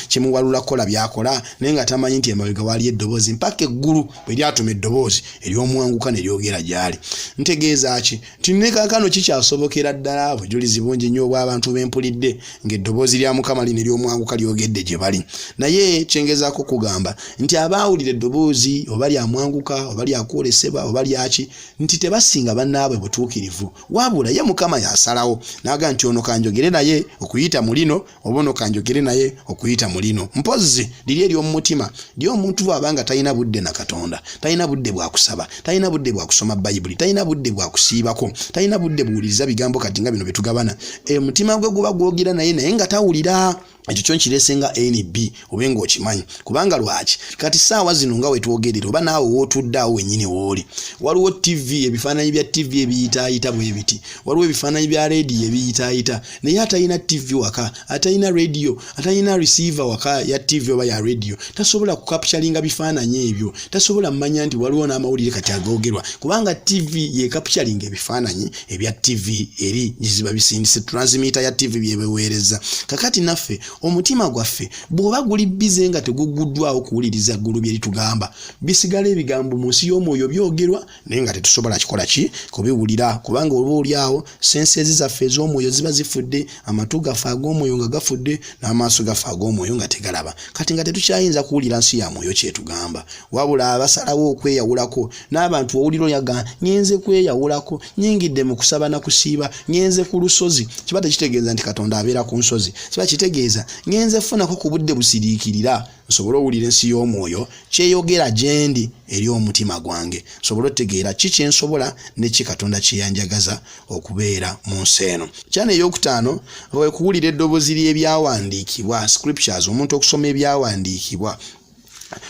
kimuwalula kukola by'akola, naye nga tamanyi nti emabega waaliyo eddoboozi mpaka eggulu bwe lyatuma eddoboozi ery'omwanguka ne lyogera gy'ali. Ntegeeza ki? Nti ne kaakano kikyasobokera ddala. Obujulizi bungi nnyo obw'abantu be mpulidde ng'eddoboozi lya Mukama lino ery'omwanguka lyogedde gye bali. Naye kye ngezaako okugamba nti abaawulira eddoboozi, oba lya mwanguka, oba lya kwolesebwa, oba lyaki, nti tebasinga bannaabwe butuukirivu, wabula ye Mukama y'asalawo n'agamba nti ono kanjogere naye okuyita mu lino, oba ono kanjogere naye okuyita mu lino. Mpozzi liri ery'omu mutima ly'omuntu bw'aba nga talina budde na Katonda, talina budde bwa kusaba, talina budde bwa kusoma Bayibuli, talina budde bwa kusiibako, talina budde buwuliriza bigambo kati nga bino bye tugabana, omutima gwe guba gwogera naye, naye nga tawulira. Ekyo kyo nkirese nga nb obe ng'okimanyi. Kubanga lwaki? Kati saawa zino nga wetwogerera oba naawe wootudde awo wennyini wooli, waliwo ttivi, ebifaananyi bya ttivi ebiyitaayita bwe biti, waliwo ebifaananyi bya leediyo ebiyitaayita. Naye atalina ttivi waka, atalina rediyo, atalina receiver waka ya ttivi oba ya rediyo, tasobola kukapchalinga bifaananyi ebyo, tasobola mmanya nti waliwo n'amawulire kati agoogerwa, kubanga ttivi yekapchalinga ebifaananyi ebya ttivi eri giziba bisindise, transmitter ya ttivi byebeweereza. Kakati naffe omutima gwaffe bw'oba guli bize nga teguguddwawo kuwuliriza ggulu bye litugamba, bisigala ebigambo mu nsi y'omwoyo byogerwa, naye nga tetusobola kikola ki? Kubiwulira, kubanga oba oli awo senseezi zaffe ez'omwoyo ziba zifudde, amatu gaffe ag'omwoyo nga gafudde, n'amaaso gaffe ag'omwoyo nga tegalaba. Kati nga tetukyayinza kuwulira nsi ya mwoyo kyetugamba. Wabula abasalawo okweyawulako n'abantu, owulira oyaga, ngenze kweyawulako, nyingidde mu kusaba na kusiiba, ngenze ku lusozi. Kiba tekitegeeza nti Katonda abeera ku nsozi, kiba kitegeeza ngenze funako ku budde busiriikirira nsobole owulira ensi y'omwoyo kyeyogera gyendi eri omutima gwange, nsobole otegeera ki kyensobola ne ki Katonda kyeyanjagaza okubeera mu nsi eno. Kyana eyokutaano okuwulira eddoboozi ly'ebyawandiikibwa, scriptures, omuntu okusoma ebyawandiikibwa.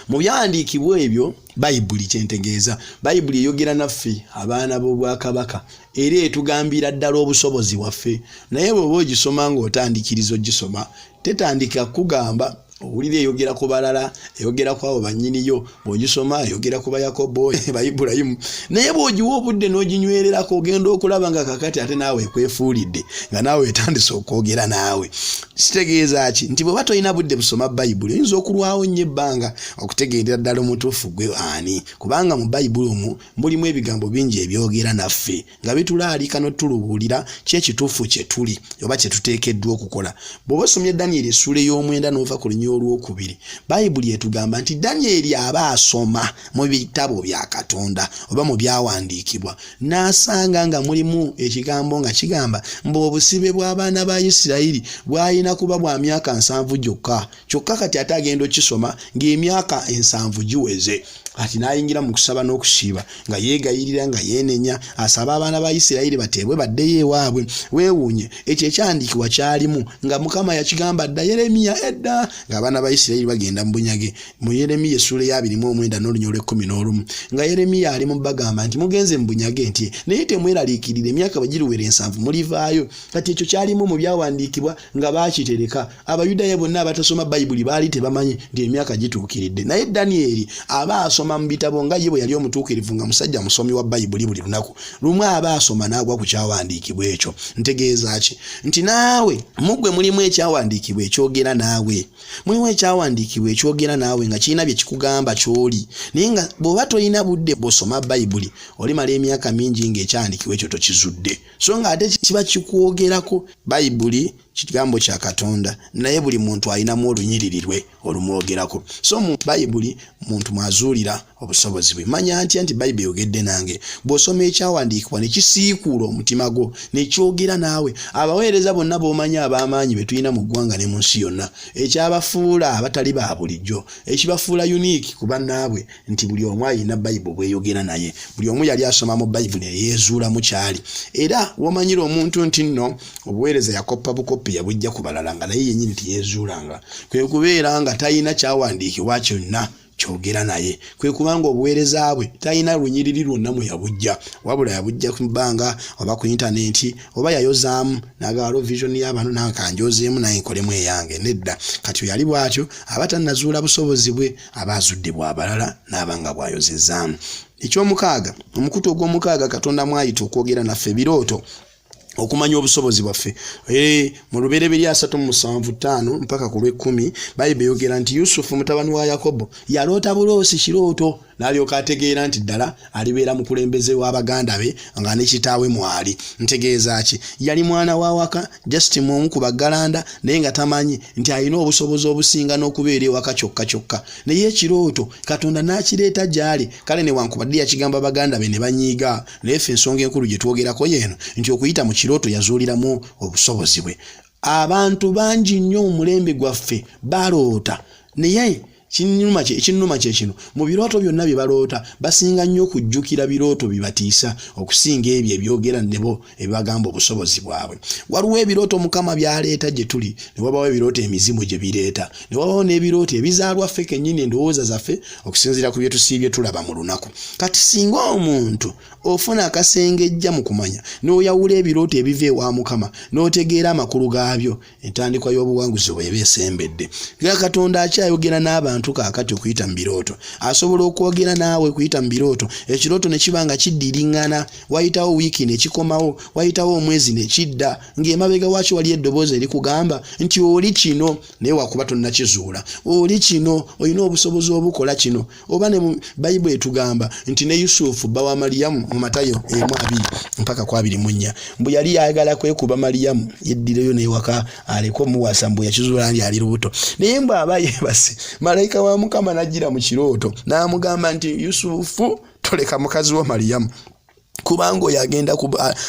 Mu byawandiikibwa ebyo Bayibuli, kyentegeeza Bayibuli eyogera naffe abaana b'obwakabaka, era etugambira ddala obusobozi bwaffe. Naye bw'oba ogisoma ng'otandikiriza ogisoma, tetandika kugamba, owulira eyogera ku balala, eyogera ku abo bannyiniyo. Bw'ogisoma eyogera ku Bayakobo, ba Ibulayimu, naye bw'ogiwa obudde n'oginywererako, ogenda okulaba nga kakati ate naawe ekwefuulidde, nga naawe etandise okwogera naawe. Kitegeeza ki? Nti bw'oba tolina budde busoma Bayibuli, oyinza okulwawo nnyo ebbanga okutegeerera ddala omutuufu gwe ani, kubanga mu Bayibuli omwo mulimu ebigambo bingi ebyogera naffe nga bitulaalika n'otulubuulira ki ekituufu kye tuli oba kye tuteekeddwa okukola. Bw'oba osomye Danyeri essuula ey'omwenda n'ova ku lunya olwokubiri, Bayibuli etugamba nti Danyeri aba asoma mu bitabo bya Katonda oba mu byawandiikibwa, n'asanga nga mulimu ekigambo nga kigamba mbu obusibe bw'abaana ba Isirayiri bwalina kuba bwa myaka 70 gyokka. Kyokka kati ate agenda okisoma ng'emyaka 70 giweze. Kati n'ayingira mu kusaba n'okusiiba nga yeegayirira, nga yeenenya, asaba abaana ba Isirayiri bateebwe baddeyo ewaabwe. Weewuunye, ekyo ekyawandiikibwa kyalimu nga Mukama yakigamba dda Yeremiya edda ng'abaana ba Isirayiri bagenda mu bunyage. Mu Yeremiya essuula eya 29 n'olunya olw'ekkumi n'olumu, nga Yeremiya ali mu bagamba nti mugenze mu bunyage, nti naye temweraliikirira, emyaka bwe giriwera 70 mulivaayo. Kati ekyo kyalimu mu byawandiikibwa nga baakitereka. Abayudaaya bonna abatasoma Bayibuli baali tebamanyi nti emyaka gituukiridde. Naye Danyeri aba asoma mu bitabo, nga ye bwe yali omutuukirivu, nga musajja musomi wa Bayibuli buli lunaku. Lumu aba asoma n'agwa ku kyawandiikibwa ekyo. Ntegeeza ki? Nti naawe mu ggwe mulimu ekyawandiikibwa ekyogera naawe. Mulimu ekyawandiikibwa ekyogera naawe nga kirina bye kikugamba ky'oli. Naye nga bw'oba tolina budde bw'osoma Bayibuli, olimala emyaka mingi ng'ekyawandiikibwa ekyo tokizudde. So ng'ate kiba kikwogerako. Bayibuli kigambo kya Katonda, naye buli muntu alinamu olunyiriri lwe olumwogerako. So mu Bayibuli muntu mwazuulira obusobozi bwe. Manya ntya nti Bayibuli eyogedde nange? Bw'osoma ekyawandiikibwa ne kisiikuula omutima gwo, ne kyogera naawe. Abaweereza bonna b'omanyi ab'amaanyi be tulina mu ggwanga ne mu nsi yonna, ekyabafuula abatali ba bulijjo, ekibafuula unique ku bannaabwe, nti buli omu alina Bayibuli bw'eyogera naye. Buli omu yali asoma mu Bayibuli ne yeezuulamu ky'ali. Era w'omanyira omuntu nti nno obuweereza yakoppa bukoppi yabujja ku balala nga naye yennyini teyeezuulanga, kwe kubeera nga talina kyawandiikibwa kyonna kyogera naye, kwe kubanga obuweereza bwe talina lunyiriri lwonna mwe yabujja, wabula yabujja ku bbanga oba ku intanenti oba yayozaamu n'agamba waliwo vision y'abantu nange kanjozeemu naye nkolemu eyange. Nedda, kati oyo ali bw'atyo aba tannazuula busobozi bwe, aba azudde bwa balala n'aba nga bw'ayozezzaamu. Eky'omukaaga, omukutu ogw'omukaaga Katonda mw'ayita okwogera naffe, birooto, okumanya obusobozi bwaffe. Mu Lubereberye 37:5 mpaka ku lw'ekkumi, Bayibuli eyogera nti Yusufu mutabani wa Yakobo yaloota buloosi kirooto, n'alyoka ategeera nti ddala alibeera mukulembeze w'abaganda be nga ne kitaawe mwali. Ntegeeza ki? Yali mwana wa waka, just omu ku baggalanda, naye nga tamanyi nti alina obusobozi obusinga n'okubeera ewaka kyokka kyokka. Naye ekirooto Katonda n'akireeta gy'ali, kale newankubadde yakigamba baganda be ne banyiiga, naye ffe ensonga enkulu gye twogerako y'eno nti okuyita mu kirooto yazuuliramu obusobozi bwe. Abantu bangi nnyo mu mulembe gwaffe baloota, naye Ekinnuma kye kino, mu birooto byonna bye baloota, basinga nnyo okujjukira birooto bibatiisa okusinga ebyo ebyogera nebo ebibagamba obusobozi bwabwe. Waliwo ebirooto Mukama by'aleeta gye tuli, ne wabawo ebirooto emizimu gye bireeta, ne wabawo n'ebirooto ebizaalwa ffe kennyini endowooza zaffe okusinziira ku bye tusiibye tulaba mu lunaku. Kati singa omuntu ofuna akasengejja mu kumanya n'oyawula ebirooto ebiva ewa Mukama n'otegeera amakulu gaabyo, entandikwa y'obuwanguzi bw'eba esembedde. Nga Katonda akyayogera n'abantu kaakati okuyita mu birooto. Asobola okwogera naawe okuyita mu birooto, ekirooto ne kiba nga kiddiriŋŋana, wayitawo wiiki ne kikomawo, wayitawo omwezi ne kidda, ng'emabega waakyo waliyo eddoboozi erikugamba nti oli kino, naye wakuba tonnakizuula. Oli kino, olina obusobozi obukola kino. Oba ne mu Bayibuli etugamba nti ne Yusufu bba wa Maliyamu mu Matayo 1:20 mpaka ku 24, mbu yali yayagala kwekuba Maliyamu yeddireyo n'ewaka aleke omuwasa, mbu yakizuula nti ali lubuto. Naye mbu aba yeebase, malayika wa Mukama n'ajjira mu kirooto n'amugamba nti Yusufu, toleka mukazi wo Maliyamu, kubanga oyo agenda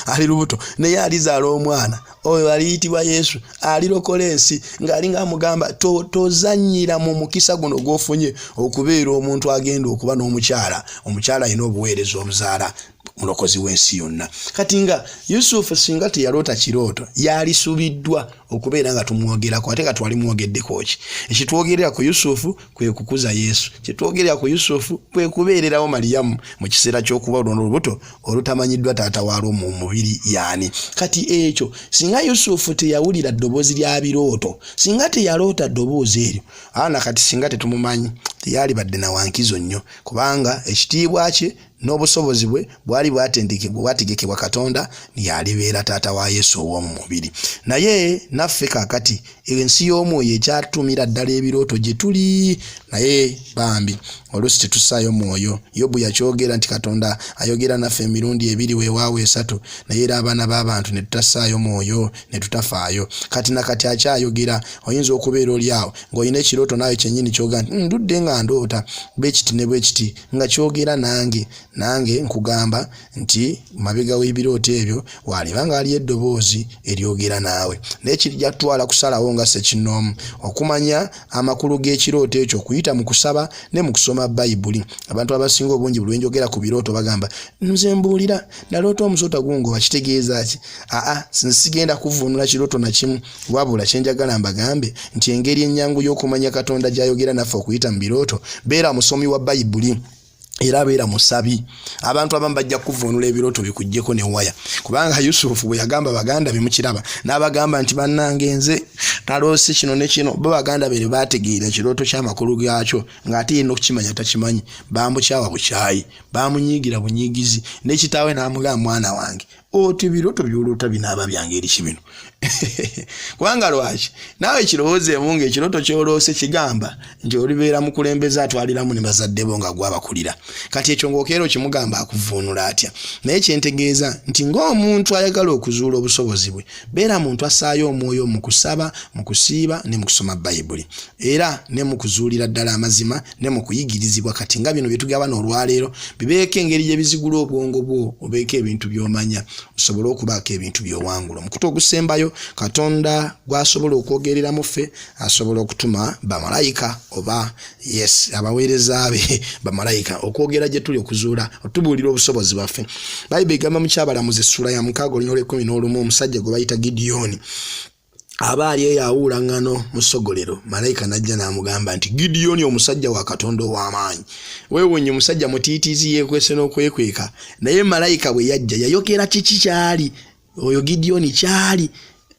ali lubuto, naye alizaala omwana oyo aliyitibwa Yesu, alirokola ensi. Ng'ali ng'amugamba tozannyira mu mukisa guno gw'ofunye okubeera omuntu agenda okuba n'omukyala, omukyala alina obuweereza obuzaala mulokozi w'ensi yonna. Kati nga Yusufu singa teyaloota kirooto, yalisubiddwa okubeera nga tumwogerako, ate nga twali mwogeddeko ki? Ekitwogerera ku Yusufu kwe kukuza Yesu. Kyetwogerera ku Yusufu kwe kubeererawo Maliyamu mu kiseera ky'okuba olwo olubuto olutamanyiddwa taata waalwo mu mubiri yaani. Kati ekyo singa Yusufu teyawulira ddoboozi lya birooto, singa teyaloota ddoboozi eryo, ana kati singa tetumumanyi, teyalibadde na wankizo nnyo, kubanga ekitiibwa kye n'obusobozi bwe bwali bwategekebwa Katonda yalibeera taata wa Yesu ow'omu mubiri. Naye naffe kaakati ensi y'omwoyo ekyatumira ddala ebirooto gye tuli, naye bambi oluusi tetussaayo mwoyo. Yobu yakyogera nti Katonda ayogera naffe emirundi ebiri, weewaawo esatu, naye era abaana b'abantu ne tutassaayo mwoyo ne tutafaayo. Kati na kati akyayogera. Oyinza okubeera oli awo ng'olina ekirooto naawe kyennyini ky'ogamba nti, Ndudde nga ndoota bwe kiti ne bwe kiti, nga kyogera nange. Nange nkugamba nti mabega w'ebirooto ebyo waaliba nga waliyo eddoboozi eryogera naawe. Naye kijja kutwala kusalawo nga ssekinnoomu okumanya amakulu g'ekirooto ekyo okuyita mu kusaba ne mu kusoma Bayibuli. Abantu abasinga obungi buli lwe njogera ku birooto bagamba, nze mbuulira, naloota omusota gungoba, kitegeeza ki? Aa, sigenda kuvvuunula kirooto na kimu, wabula kye njagala mbagambe nti engeri ennyangu y'okumanya Katonda gy'ayogera naffe okuyita mu birooto, beera musomi wa Bayibuli era abeera musabi. Abantu abamu bajja kuvvuunula ebirooto bikuggyeko ne waya, kubanga Yusufu bwe yagamba baganda be, mukiraba, n'abagamba nti bannange nze naloose kino ne kino, bo baganda be ne baategeera ekirooto ky'amakulu gaakyo, ng'ate ye n'okukimanya takimanyi. Baamukyawa bukyayi, baamunyiigira bunyiigizi, ne kitaawe n'amugamba, mwana wange, oti birooto by'oloota binaaba bya ngeri ki bino? Kubanga lwaki naawe kirowoozeemu ng'ekirooto ky'oloose kigamba nti olibeera mukulembeze atwaliramu ne bazadde bo nga gwabakulira. Kati ekyo ng'okeera okimugamba akuvvuunula atya? Naye kye ntegeeza nti ng'omuntu ayagala okuzuula obusobozi bwe, beera muntu assaayo omwoyo mu kusaba, mu kusiiba ne mu kusoma Bayibuli, era ne mu kuzuulira ddala amazima ne mu kuyigirizibwa. Kati nga bino bye tugabana olwaleero bibeeko engeri gye bizigula obwongo bwo, obeeko ebintu by'omanya osobole okubaako ebintu by'owangula. Omukutu ogusembayo Katonda gw'asobola okwogereramu ffe, asobola okutuma bamalayika oba yes abaweereza be bamalayika okwogera gye tuli, okuzuula, otubuulira obusobozi bwaffe. Bayibuli egamba mu Kyabalamuzi essuula ya 6 olunyiriri olw'ekkumi n'olumu, omusajja gwe bayita Gidiyoni aba ali eyo awuula ŋŋano mu ssogolero, malayika n'ajja n'amugamba nti, Gidiyoni, omusajja wa Katonda ow'amaanyi. Weewuunye, omusajja mutiitiizi yeekwese n'okwekweka, naye malayika bwe yajja yayogera kiki kyali oyo Gidiyoni kyali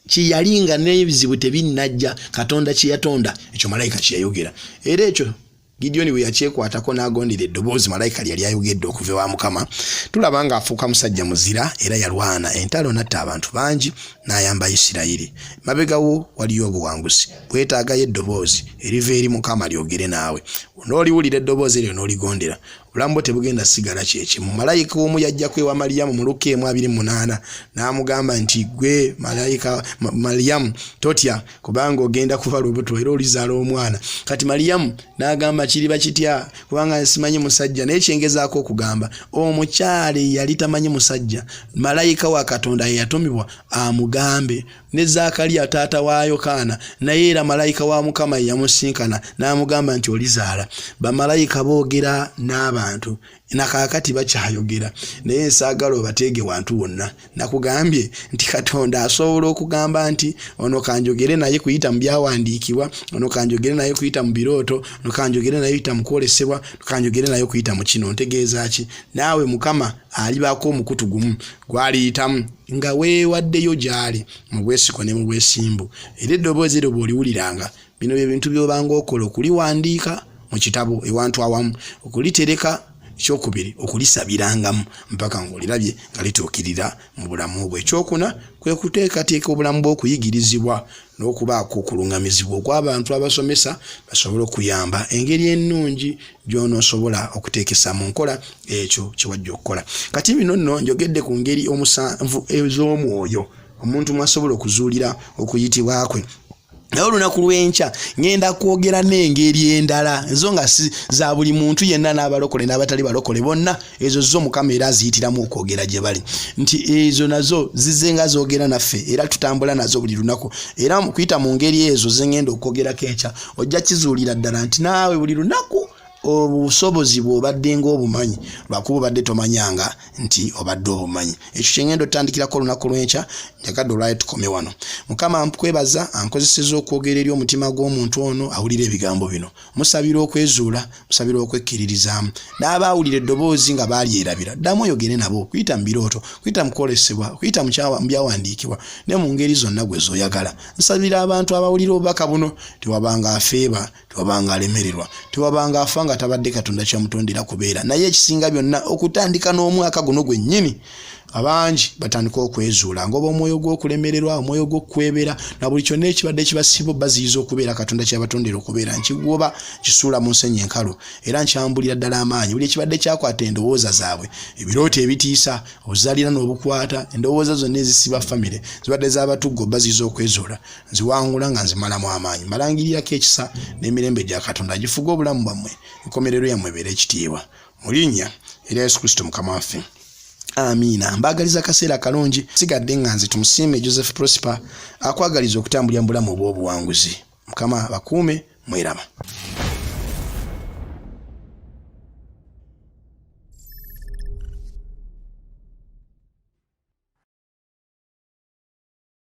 kyeyali nga n'ebizibu tebinnajja, Katonda kye yatonda, ekyo malayika kye yayogera. Era ekyo Gidiyoni bwe yakyekwatako n'agondera eddoboozi malayika lye yali ayogedde okuva ewa Mukama, tulaba ng'afuuka musajja muzira era yalwana entalo n'atta abantu bangi n'ayamba Isirayiri. Mabega wo waliyo obuwanguzi, weetaagayo eddoboozi eriva eri Mukama lyogere naawe. N'oliwulira eddoboozi eryo n'oligondera. Obulamu bwo tebugenda sigala kyekimu. Malayika omu yajjako ewa Maliyamu mu Lukka emu 28 n'amugamba nti, Ggwe malayika Maliyamu, totya, kubanga ogenda kuba lubuto era olizaala omwana. Kati Maliyamu n'agamba, kiriba kitya, kubanga nsimanyi musajja? Naye kyengezaako okugamba, omukyala eyali tamanyi musajja, malayika wa Katonda yeyatumibwa amugambe. Ne Zaakaliya taata wa Yokaana naye era malayika wa Mukama yeyamusinkana n'amugamba nti olizaala. Bamalayika boogera n'abantu na kaakati bakyayogera, naye nsaagala obateege wantu wonna. Nakugambye nti Katonda asobola okugamba nti ono kanjogere naye kuyita mu byawandiikibwa, ono kanjogere naye kuyita mu birooto, ono kanjogere naye kuyita mu kwolesebwa, ono kanjogere naye kuyita mu kino. Ntegeeza ki? Naawe Mukama alibaako omukutu gumu gw'aliyitamu nga weewaddeyo gy'ali mu bwesigwa ne mu bwesimbu, era eddoboozi eryo bw'oliwuliranga, bino bye bintu by'obanga okola: okuliwandiika mu kitabo ewantu awamu, okulitereka, ekyokubiri okulisabirangamu mpaka ng'olirabye nga lituukirira mu bulamu bwo, ekyokuna kwe kuteekateeka obulamu bw'okuyigirizibwa n'okubaako okulungamizibwa okw'abantu abasomesa basobole okuyamba engeri ennungi gy'onoosobola okuteekesa mu nkola ekyo kye wajja okukola. Kati bino nno njogedde ku ngeri omusanvu ez'omwoyo omuntu mwasobola okuzuulira okuyitibwa kwe. Naye olunaku lw'enkya ŋŋenda kwogera n'engeri endala ezo nga si za buli muntu yenna, n'abalokole n'abatali balokole bonna. Ezo zo Mukama era aziyitiramu okwogera gye bali, nti ezo nazo zizze nga zoogera naffe era tutambula nazo buli lunaku. Era kuyita mu ngeri ezo ze ŋŋenda okwogerako enkya, ojja kizuulira ddala nti naawe buli lunaku obusobozi bw'obadde ng'obumanyi, lwakuba obadde tomanyanga nti obadde obumanyi. Ekyo kye ngenda otandikirako olunaku lw'enkya. Njagadde olwayo tukome wano. Mukama nkwebaza ankozeseza okwogera eri omutima gw'omuntu ono awulira ebigambo bino. Musabira okwezuula, musabira okwekkiririzaamu, n'abaawulira eddoboozi nga baalyerabira, ddamu oyogere nabo kuyita mu birooto, kuyita mu kwolesebwa, kuyita mu byawandiikibwa ne mu ngeri zonna gwe z'oyagala. Nsabira abantu abawulira obubaka buno, tewabanga afeeba, tewabanga alemererwa, tewabanga afa nga tabadde Katonda kyamutondera kubeera. Naye ekisinga byonna, okutandika n'omwaka guno gwennyini, abangi batandika okwezuula ngoba omwoyo gw'okulemererwa, omwoyo gw'okukwebera na buli kyonna ekibadde kibasiba baziyiza okubeera Katonda kyabatondera okubeera, nkiguoba kisuula mu nsenyi enkalu era nkyambulira ddala amaanyi buli ekibadde kyakwata endowooza zaabwe, ebirooto ebitiisa, obuzaalira n'obukwata endowooza zonna ezisiba famire zibadde z'abatuggo baziyiza okwezuula. Nziwangula nga nzimalamu amaanyi. Mbalangirirako ekisa n'emirembe gya Katonda gifuge obulamu bwammwe, enkomerero yammwe ebeere ekitiibwa. Mu linnya erya Yesu Kristo Mukama waffe. Amiina. Mbaagaliza kaseera kalungi. Sigadde nga nze Tumusiime Joseph Prosper akwagaliza okutambulira mu bulamu obw'obuwanguzi. Mukama abakuume, mweraba.